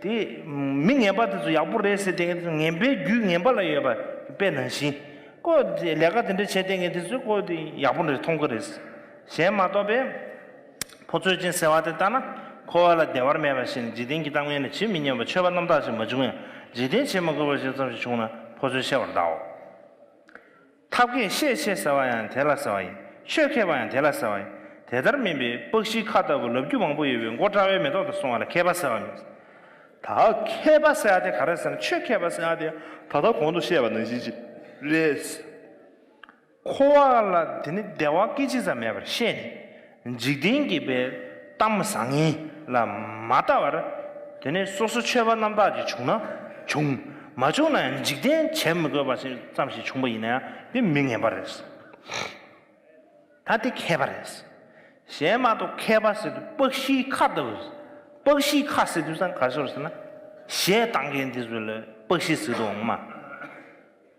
དེ་མི་ངན་པ་དེ་ཚོ་ཡག་པོ་རེད་ཟེར་དེ་ངན་པའི་རྒྱུ་ངན་པ་ལ་ཡོད་པ་དཔེ་ནང་བཞིན། ཀོ་དེ་ལས་ཀ་དེ་འདྲ་བྱས་དེ་ངན་དེ་ཚོས་ཀོ་དེ་ཡག་པོ་རེད་མཐོང་གི་རེད། གཞན་མ་གཏོགས་པས་ཕོ་ཚོད་ཅན་ཟེར་བ་དེ་ལྟ་ན་འཁོར་བ་ལ་བདེ་བར་མེད་པ་བཞིན་འཇིག་རྟེན་གྱི་གཏམ་ངན་ལ་ཇི་མི་སྙམ་པ་ཆོས་པ་རྣམ་དག་ཅིག་མ་བྱུང་ཡང་འཇིག་རྟེན་བྱེད་མི་དགོས་པ་ཞིག་ཙམ་ཞིག་བྱུང་ན་ཕོ་ཚོད་ཤེས་པར་གདའོ། ཐབས་མཁས་ཤེས་ཆེ་ཟེར་བ་ཡང་དེ་ལ་ཟེར་བ་ཡིན། ཆོས་མཁས་པ་ཡང་དེ་ལ་ཟེར་བ་ཡིན། དེ་ལྟར་མིན་པའི་པགས་ཤིང་ཁ་ལྟ་བུ་ལབ་རྒྱུ་མང་པོ་ཡོད་པས་མགོ་བཀྲ་བའི་མེ་ཏོག་ཏུ་སོང་བ་ལ་མཁས་པ་ཟེར་བ་མིན། ད་མཁས་པ་ཟེར་ཡ་དེ་ག་རེ་ཟེར་ན་ཆོས་མཁས་པ་ཟེར་ཡ་དེ་ད་ལྟ་གོང་དུ་བཤད་པ་ནང་བཞིན་ཅིག་རེད། འཁོར་བ་ལ་དེ་ནི་བདེ་བ་སྐད་ཅིག་ཙམ་མེད་པར་ཤེས་ནས། འཇིག་རྟེན་གྱི་པའི་གཏམ་བཟང་ངན་ལ་མ་ལྟ་བར། དེ་ནས་སོ་སོ་ཆོས་པ་རྣམ་དག་ཅིག་བྱུང་ན་བྱུང་། མ་བྱུང་ན་ཡང་འཇིག་རྟེན་བྱེད་མི་དགོས་པ་ཞིག་ཙམ་ཞིག་བྱུང་པ་ཡིན་ན་ཡང་དེ་མི་ངན་པ་རེད། ད་དེ་མཁས་པ་རེད། གཞན་མ་གཏོགས་མཁས་པ་ཟེར་དུས་དཔག་གཞིའི་ཁ་ལྟ་བུ། དཔག་གཞིའི་ཁ་ཟེར་དུས་ཙང་ག་ཟེར་ཟེར་ན། གཞས་བཏང་མཁན་འདི་ཚོ་ལ་དཔག་གཞི་ཟེར་དུ་འོང་མ།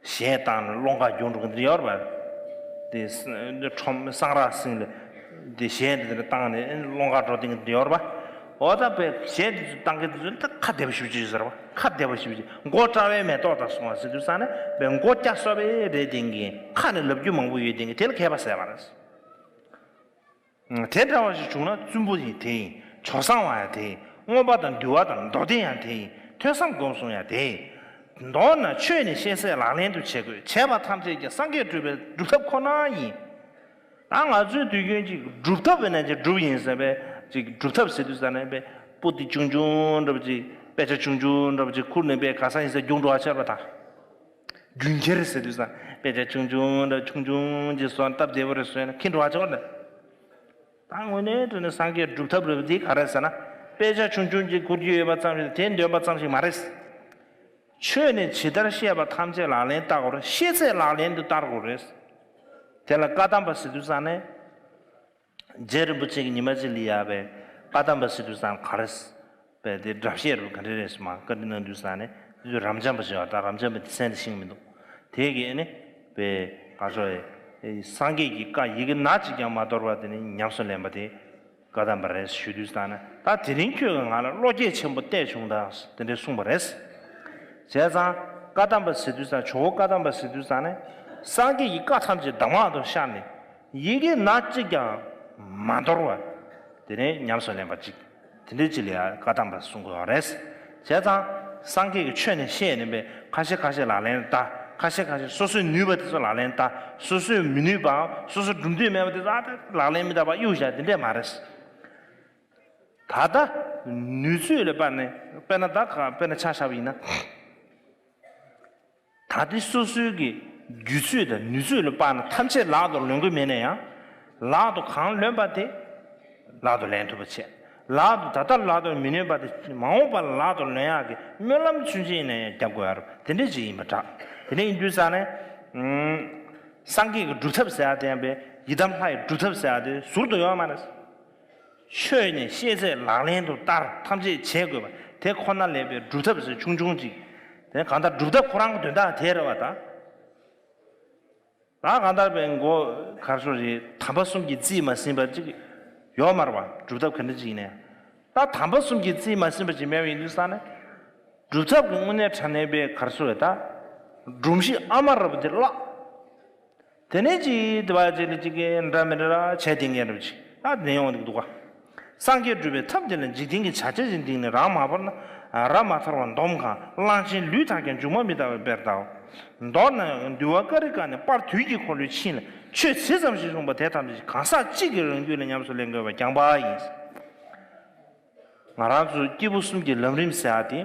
གཞས་བཏང་ནས་སློང་ག་རྒྱུག་འགྲོ་གི་འདི་ཡོད་རེད་པ། དེ་ཁྲོམ་སང་རག་སིང་ལ་དེ་གཞས་འདི་འདྲ་བཏང་ནས་སློང་ག་འགྲོ་དེ་འདི་ཡོད་རེད་པ། འོ་ད་པའི་གཞས་འདི་ཚོ་བཏང་གི་འདི་ཚོ་ད་ཁ་བདེ་པོ་ཞེ་པོ་ཅིག་ཡོད་ཟེར་བ། ཁ་བདེ་པོ་ཞེ་པོ་ཅིག་མགོ་བཀྲ་བའི་མེ་ཏོག་དང་སོང་བ་ཟེར་དུས་ཙང་ནས་པའི་མགོ་སྐྱ་སོ་པའི་རེད་དེང་གི་ཁ་ནས་ལབ་རྒྱུ་མང་པོ་ཡོད་དེང་གི་དེ་ལ་མཁས་པ་ཟེར་བ་རེད། དེ་འདྲ་བ་ཞིག་བྱུང་ན་བཙུན་པོ་ཡིན་དེ་ཡིན། ཇོ་བཟང་བ་ཡང་དེ་ཡིན། མངོན་པ་དང་འདུལ་བ་དང་མདོ་སྡེ་ཡང་དེ་ཡིན། ཐོས་བསམ་སྒོམ་གསུམ་ཡང་དེ་ཡིན། མདོར་ན་ཆོས་ནི་ཤེས་ཚད་ལག་ལེན་དུ་བྱེད་དགོས། བྱས་པ་ཐམས་ཅད་ཀྱང་སངས་རྒྱས་སྒྲུབ་པའི་སྒྲུབ་ཐབས་ཁོ་ན་ཡིན། ད་ང་ཚོའི་དུས་རྒྱུན་གྱི་སྒྲུབ་ཐབས་ཡིན་ན་ཅིག་སྒྲུབ་ཡིན་ཟེར་བས་ཅིག་སྒྲུབ་ཐབས་ཟེར་དུས་ཙ་ནས་པས་སྤུ་ཏི་ཆུང་ཆུང་འདྲ་པོ་ཅིག་དཔེ་ཆ་ཆུང་ཆུང་འདྲ་པོ་ཅིག་ཁུར་ནས་པས་ག་ས་ཡིན་ཟེར་རྒྱུག་འགྲོ་བ་ཆར་པ་དང་། རྒྱུན་ཁྱེར་ཟེར་དུས་ཙང་དཔེ་ཆ་ཆུང་ཆུང་འདྲ་ཆུང་ཆུང་ཅིག་བཟོ་ན་སྟབས་བདེ་པོ་རེད་བཟོས་ན་ཁྱེར་འགྲོ་བ་ཆར་པ་དང་། ད་དངོས་གནས་དྲང་གནས་སངས་རྒྱས་སྒྲུབ་ཐབས་རེད་པ་འདི་ག་རེ་ཟེར་ན། དཔེ་ཆ་ཆུང་ཆུང་ཅིག་ཁུར་རྒྱུ་ཡོད་པ་ཙམ་ཞིག་དེ་འདོན་པ་ཙམ་ཞིག་མ་རེད། ཆོས་ནི་ཇི་ལྟར་བཤད་པ་ཐམས་ཅད་ལག་ལེན་བསྟར་དགོས་རེད། ཤེས་ཚད་ལག་ལེན་དུ་བསྟར་དགོས་རེད། དེ་ལ་བཀའ་གདམས་པ་ཟེར་དུས་ཙང་ནས། རྗེ་རིན་པོ་ཆེ་གི་ཉི་མ་གཅིག་ལ་ཡ་བའི་བཀའ་གདམས་པ་ཟེར་དུས་ཙང་ག་རེ། བས་དེ་སྒྲ་བཤད་རུ་ག་འདྲ་རེད་ཟེར་མ་བཀའ་འདྲི་གནང་དུས་ཙང་ནས་དེ་ཚོ་རབ་འབྱམས་པ་ཞེས་པ་དང་རབ་འབྱམས་པ་དེ་སེམས་ལ་ཤེས་མི་འདུག་དེ་གི་ཨ་ནི་བས་ག་ཚོད་རེད། སངས་རྒྱས་ཀྱི་བཀའ་ཡི་གེ་ནག་གཅིག་ཀྱང་མ་དོར་བར་དེ་ནི་ཉམས་སུ་ལེན་པ་དེ། བཀའ་གདམས་པ་རེད་ཞུ་དུས་ཙང་ནས་ད་དེ་རིང་ཁྱོད་ཀྱིས་ང་ལ་བློ་སྐྱེད་ཆེན་པོ་གཏད་བྱུང་དང་དེ་འདྲས་གསུངས་པ་རེད། བྱས་ཙང་བཀའ་གདམས་པ་ཟེར་དུས་ཙང་ཇོ་བོ་བཀའ་གདམས་པ་ཟེར་དུས་ཙང་ནས་སངས་རྒྱས་ཀྱི་བཀའ་ཐམས་ཅད་གདམས་ངག་ཏུ་ཤར་ནས་ཡི་གེ་ནག་གཅིག་ཀྱང་མ་འདོར་བར་དེ་ནས་ཉམས་སུ་ལེན་པ་གཅིག་དེ་འདྲས་ཅིག་ལ་ཡང་བཀའ་གདམས་པ་གསུང་དགོས་པ་རེད། བྱས་ཙང་སངས་རྒྱས་ཀྱི་ཆོས་ནི་ཤེས་ནས་པས་ཁ་ཤས་ཁ་ཤས་ལག་ལེན་བསྟར། ཁ་ཤས་ཁ་ཤས་སོ་སོས་ནུས་པ་དེ་ཚོ་ལག་ལེན་བསྟར། སོ་སོས་མི་ནུས་པའམ་སོ་སོ་སྒྲུབ་འདོད་མེད་པ་དེ་ཚོ་ཨ་ད་ལག་ལེན་མི་བསྟར་བ་གཡུག་བཞག་དེ་འདྲས་མ་རེད། ད་ལྟ་ནུས་ཚོད་ལ་དཔག་ནས་དཔེར་ན་ད་ག་དཔེར་ན་ཆ་བཞག་པ་ཡིན་ན། ད་ལྟའི་སོ་སོའི་གི་རྒྱུ་ཚོད་དང་ནུས་ཚོད་ལ་དཔག་ན་ཐམས་ཅད་ལག་ཏུ་ལོན་གི་མེད་ན་ཡང་། ལག་ཏུ་གང་ལོན་པ་དེ་ལག་ཏུ་ལེན་ཐུབ་པ་བྱས། ལག་ཏུ་ད་ལྟ་ལག་ཏུ་མི་ལོན་པ་དེ་མ་འོངས་པ་ལ་ལག་ཏུ་ལོན་ཡག་གི་སྨོན་ལམ་ཆུང་ཆུང་ཡིན་ན་ཡང་རྒྱབ་དགོས་ཡ་རུ་དེ་འདྲས་ཅིག་ཡིན་པ་འདྲ། དེ་འདྲས་ཡིན་དུས་ཙང་ནས། སངས་རྒྱས་ཀྱི་སྒྲུབ་ཐབས་ཟེར་ཡ་དེ་ཡང་པས་ཡི་དམ་ལྷ་ཡི་སྒྲུབ་ཐབས་ཟེར་ཡ་དེ་ཟུར་དུ་ཡོད་མ་རེད། ཆོས་ནི་ཤེས་ཚད་ལག་ལེན་དུ་བསྟར་ཐམས་ཅད་བྱེད་དགོས་པ་དེ་ཁོ་ན་ལས་པའི་སྒྲུབ་ཐབས་ཟེར་ཆུང་ཆུང་ཅིག་དེ་གང་ལྟར་སྒྲུབ་ཐབས་ཁོ་རང་གི་དོན་དག་དེ་རེད་བ་ད། ད་གང་ལྟར་པའི་མགོ་གར་སོ་རེད་དམ་པ་གསུམ་གྱིས་རྩིས་མ་ཟིན་པ་ཅིག་ཡོད་མ་རེད་བ་སྒྲུབ་ཐབས་ག་འདྲ་ཅིག་ཡིན་ནའི། ད་དམ་པ་གསུམ་གྱིས་རྩིས་མ་ཟིན་པ་ཅིག་མེད་པ་ཡིན་དུས་ཙང་ནས། སྒྲུབ་ཐབས་ཀྱི་དངོས་གནས་དྲང་གནས་པའི་གར་སོ་རེད་ད། སྒྲོམ་གཞི་ཨ་མ་ར་བ་དེ་བརླག་དེ་ནས་ཅིག་དེ་བ་ཅིག་ལ་ཅིག་གི་འདྲ་མི་འདྲ་བྱས་དེ་ངན་རུ་ཅིག་ད་དེ་ནས་ཡོང་འདུག་འདུག་ག་སངས་རྒྱས་སྒྲུབ་པའི་ཐབས་འདི་ལ་འཇིག་རྟེན་གྱི་བྱ་བྱེད་ཅིག་འདིང་ནས་རང་མ་བོར་ན་རབ་མ་ཐར་བ་འདོམ་གང་གླང་ཆེན་ལུས་ཐར་ཀྱང་མཇུག་མ་མི་ལྟ་བའི་དཔེར་ལྟའོ། མདོར་ན་ཡང་འདུལ་བ་ཀ་རི་ཀ་ནས་སྤར་དུས་ཀྱི་འཁོར་ལོའི་ཆིངས་ལ་ཆོས་ཇི་ཙམ་ཞིག་གསུངས་པ་དེ་ཐམས་ཅད་གང་ཟག་གཅིག་གི་རང་རྒྱུད་ལ་ཉམས་སུ་ལེན་དགོས་པ་རྐྱང་པ་ཡིན། ང་རང་ཚོའི་སྐྱེས་བུ་གསུམ་གྱི་ལམ་རིམ་ཟེར་ཡ་དེ།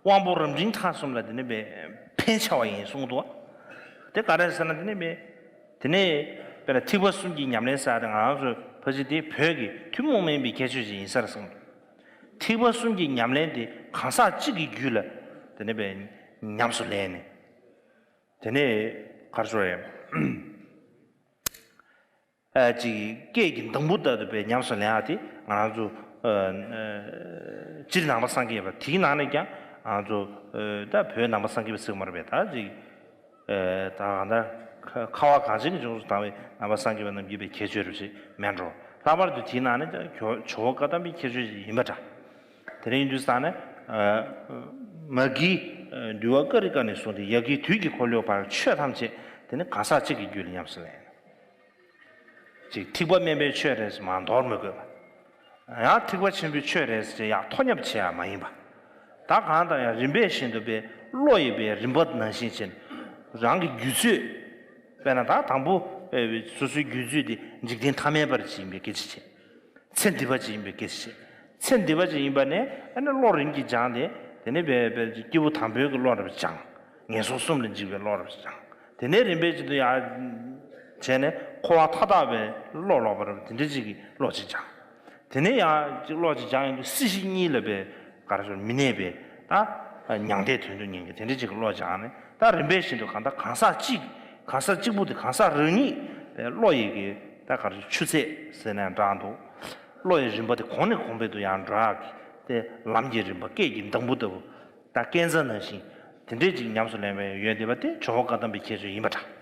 དབང་པོ་རབ་འབྲིང་ཐ་གསུམ་ལ་དེ་ནི་བས་ཕན་ཆེ་བ་ཡིན་གསུངས་འདུག་དེ་ག་རེ་ཟེར་ན་དེ་ནི་བས། དེ་ནས་དཔེར་ན་ཐེག་པ་གསུམ་གྱི་ཉམས་ལེན་ཟེར་ཡ་དེ་ང་རང་ཚོའི་ཕལ་ཆེར་དེ་བོད་ཀྱི་ཐུན་མོང་མ་ཡིན་པའི་ཁྱད་ཆོས་ཤིག་ཡིན་ས་རེད་གསུངས་འདུག་ཐེག་པ་གསུམ་གྱི་ཉམས་ལེན་དེ་གང་ཟག་གཅིག་གི་རྒྱུད་ལ་དེ་ནི་བས་ཉམས་སུ་ལེན་ནས། དེ་ནས་གར་སོ་ཡ། ཨ་ཅིག་སྐད་ཀྱི་གདངས་པོ་ལྟར་དུ་བས་ཉམས་སུ་ལེན་ཡག་དེ་ང་རང་ཚོ་ཨ་ཨ་སྤྱིར་ནང་པ་སངས་རྒྱས་པ་དེའི་ནང་ནས་ཀྱང་ང་རང་ཚོ་ཨ་ད་བོད་ནང་པ་སངས་རྒྱས་པ་ཟེར་གྱི་མ་རེད་པས་ད་ཅིག་ཨ་ད་གང་ལྟར་ཁ་ཁ་བ་གངས་ཅན་གྱི་ལྗོངས་སུ་དར་བའི་ནང་པ་སངས་རྒྱས་པ་རྣམས་ཀྱི་བའི་ཁྱད་ཆོས་རེད་ཞེས་མེད་འགྲོ། ལྷག་པར་དུ་དེའི་ནང་ནས་ཀྱང་ཇོ་ཇོ་བོ་བཀའ་གདམས་པའི་ཁྱད་ཆོས་ཤིག་ཡིན་པ་འདྲ། དེ་རིང་ཡིན་དུས་ཙང་ནས་ཨ་མ་གི་འདུལ་བ་ཀ་རི་ཀ་ནས་བཟུང་སྟེ་ཡ་གི་དུས་ཀྱི་འཁོར་ལོའི་བར་ཆོས་ཐམས་ཅད་དེ་ནི་གང་ཟག་གཅིག་གི་རྒྱུད་ལ་ཉམས་སུ་ལེན། ཅིག་ཐེག་པ་དམན་པའི་ཆོས་རེད་ཟེར་མ་འདོར་མི་དགོས་པ། ཡང་ཐེག་པ་ཆེན་པོའི་ཆོས་རེད་ཟེར་ཡང་ཐོ་ཉབ་བྱེད་ཡ་མ་ཡིན་པ། ད་གང་ལྟར་ཡང་རིམ་པས་བཞིན་དུ་པའི་བློ་ཡི་པའི་རིམ་པ་ནང་བཞིན་བྱས་ནས་རང་གི་རྒྱུད་ཚོད། དཔེར་ན་ད་དང་པོ་སོ་སོའི་རྒྱུད་ཚོད་དེ་འཇིག་རྟེན་ཐ་མལ་པ་ཅིག་ཡིན་པའི་སྐད་ཆ་བྱས། ཚེ་འདི་པ་ཅིག་ཡིན་པའི་སྐད་ཆ་བྱས། ཚེ་འདི་པ་ཅིག་ཡིན་པ་ནས་ཨ་ནི་བློ་རིམ་གྱིས་སྦྱངས་ཏེ་དེ་ནས་པའི་པའི་སྐྱེས་བུ་དང་པོའི་གི་བློ་རབ་སྦྱངས། ངན་སོང་གསུམ་ལ་འཇིགས་པའི་བློ་རབ་སྦྱངས། དེ་ནས་རིམ་པས་ཅིག་ཏུ་ཡར་བྱས་ནས་འཁོར་བ་མཐའ་དག་པའི་བློ་ལོག་པ་རབ་དེ་འདྲ་ཅིག་གི་བློ་ཅིག་སྦྱངས། དེ་ནས་ཡང་ཅིག་བློ་ཅིག་སྦྱངས་ཡོང་དུས་སྲིད་ཞི་གཉིས་ལ་པའི་ག་རེ་ཟེར་མི་གནས་པའི་ད་མྱང་འདས་དོན་དུ་གཉེར་མཁན་དེ་འདྲ་ཅིག་གི་བློ་སྦྱངས་ནས་ད་རིམ་པས་བཞིན་དུ་གང་ལྟར་གང་ཟག་གཅིག་ གང་ཟག་གཅིག་པུ་དེ་གང་ཟག་རང་ཉིད་བློ་ཡི་གི་ད་ག་རེ་ཆུ་ཚད་ཟེར་ནའང་འདྲ་འདུག་བློ་ཡི་རིམ་པ་དེ་གོང་ནས་གོང་འཕེལ་དུ་ཡང་འགྲོ་ཡག་གི་དེ་ལམ་གྱི་རིམ་པ་སྐས་ཀྱི་འདམ་བུ་ལྟ་བུ། ད་སྐས་འཛེག་ནང་བཞིན་དེ་འདྲས་ཅིག་ཉམས་སུ་ལེན་པའི་ཡོན་ཏན་པ་དེ་ཇོ་བོ་བཀའ་གདམས་པའི་ཁྱད་ཆོས་ཡིན་པ་འདྲ།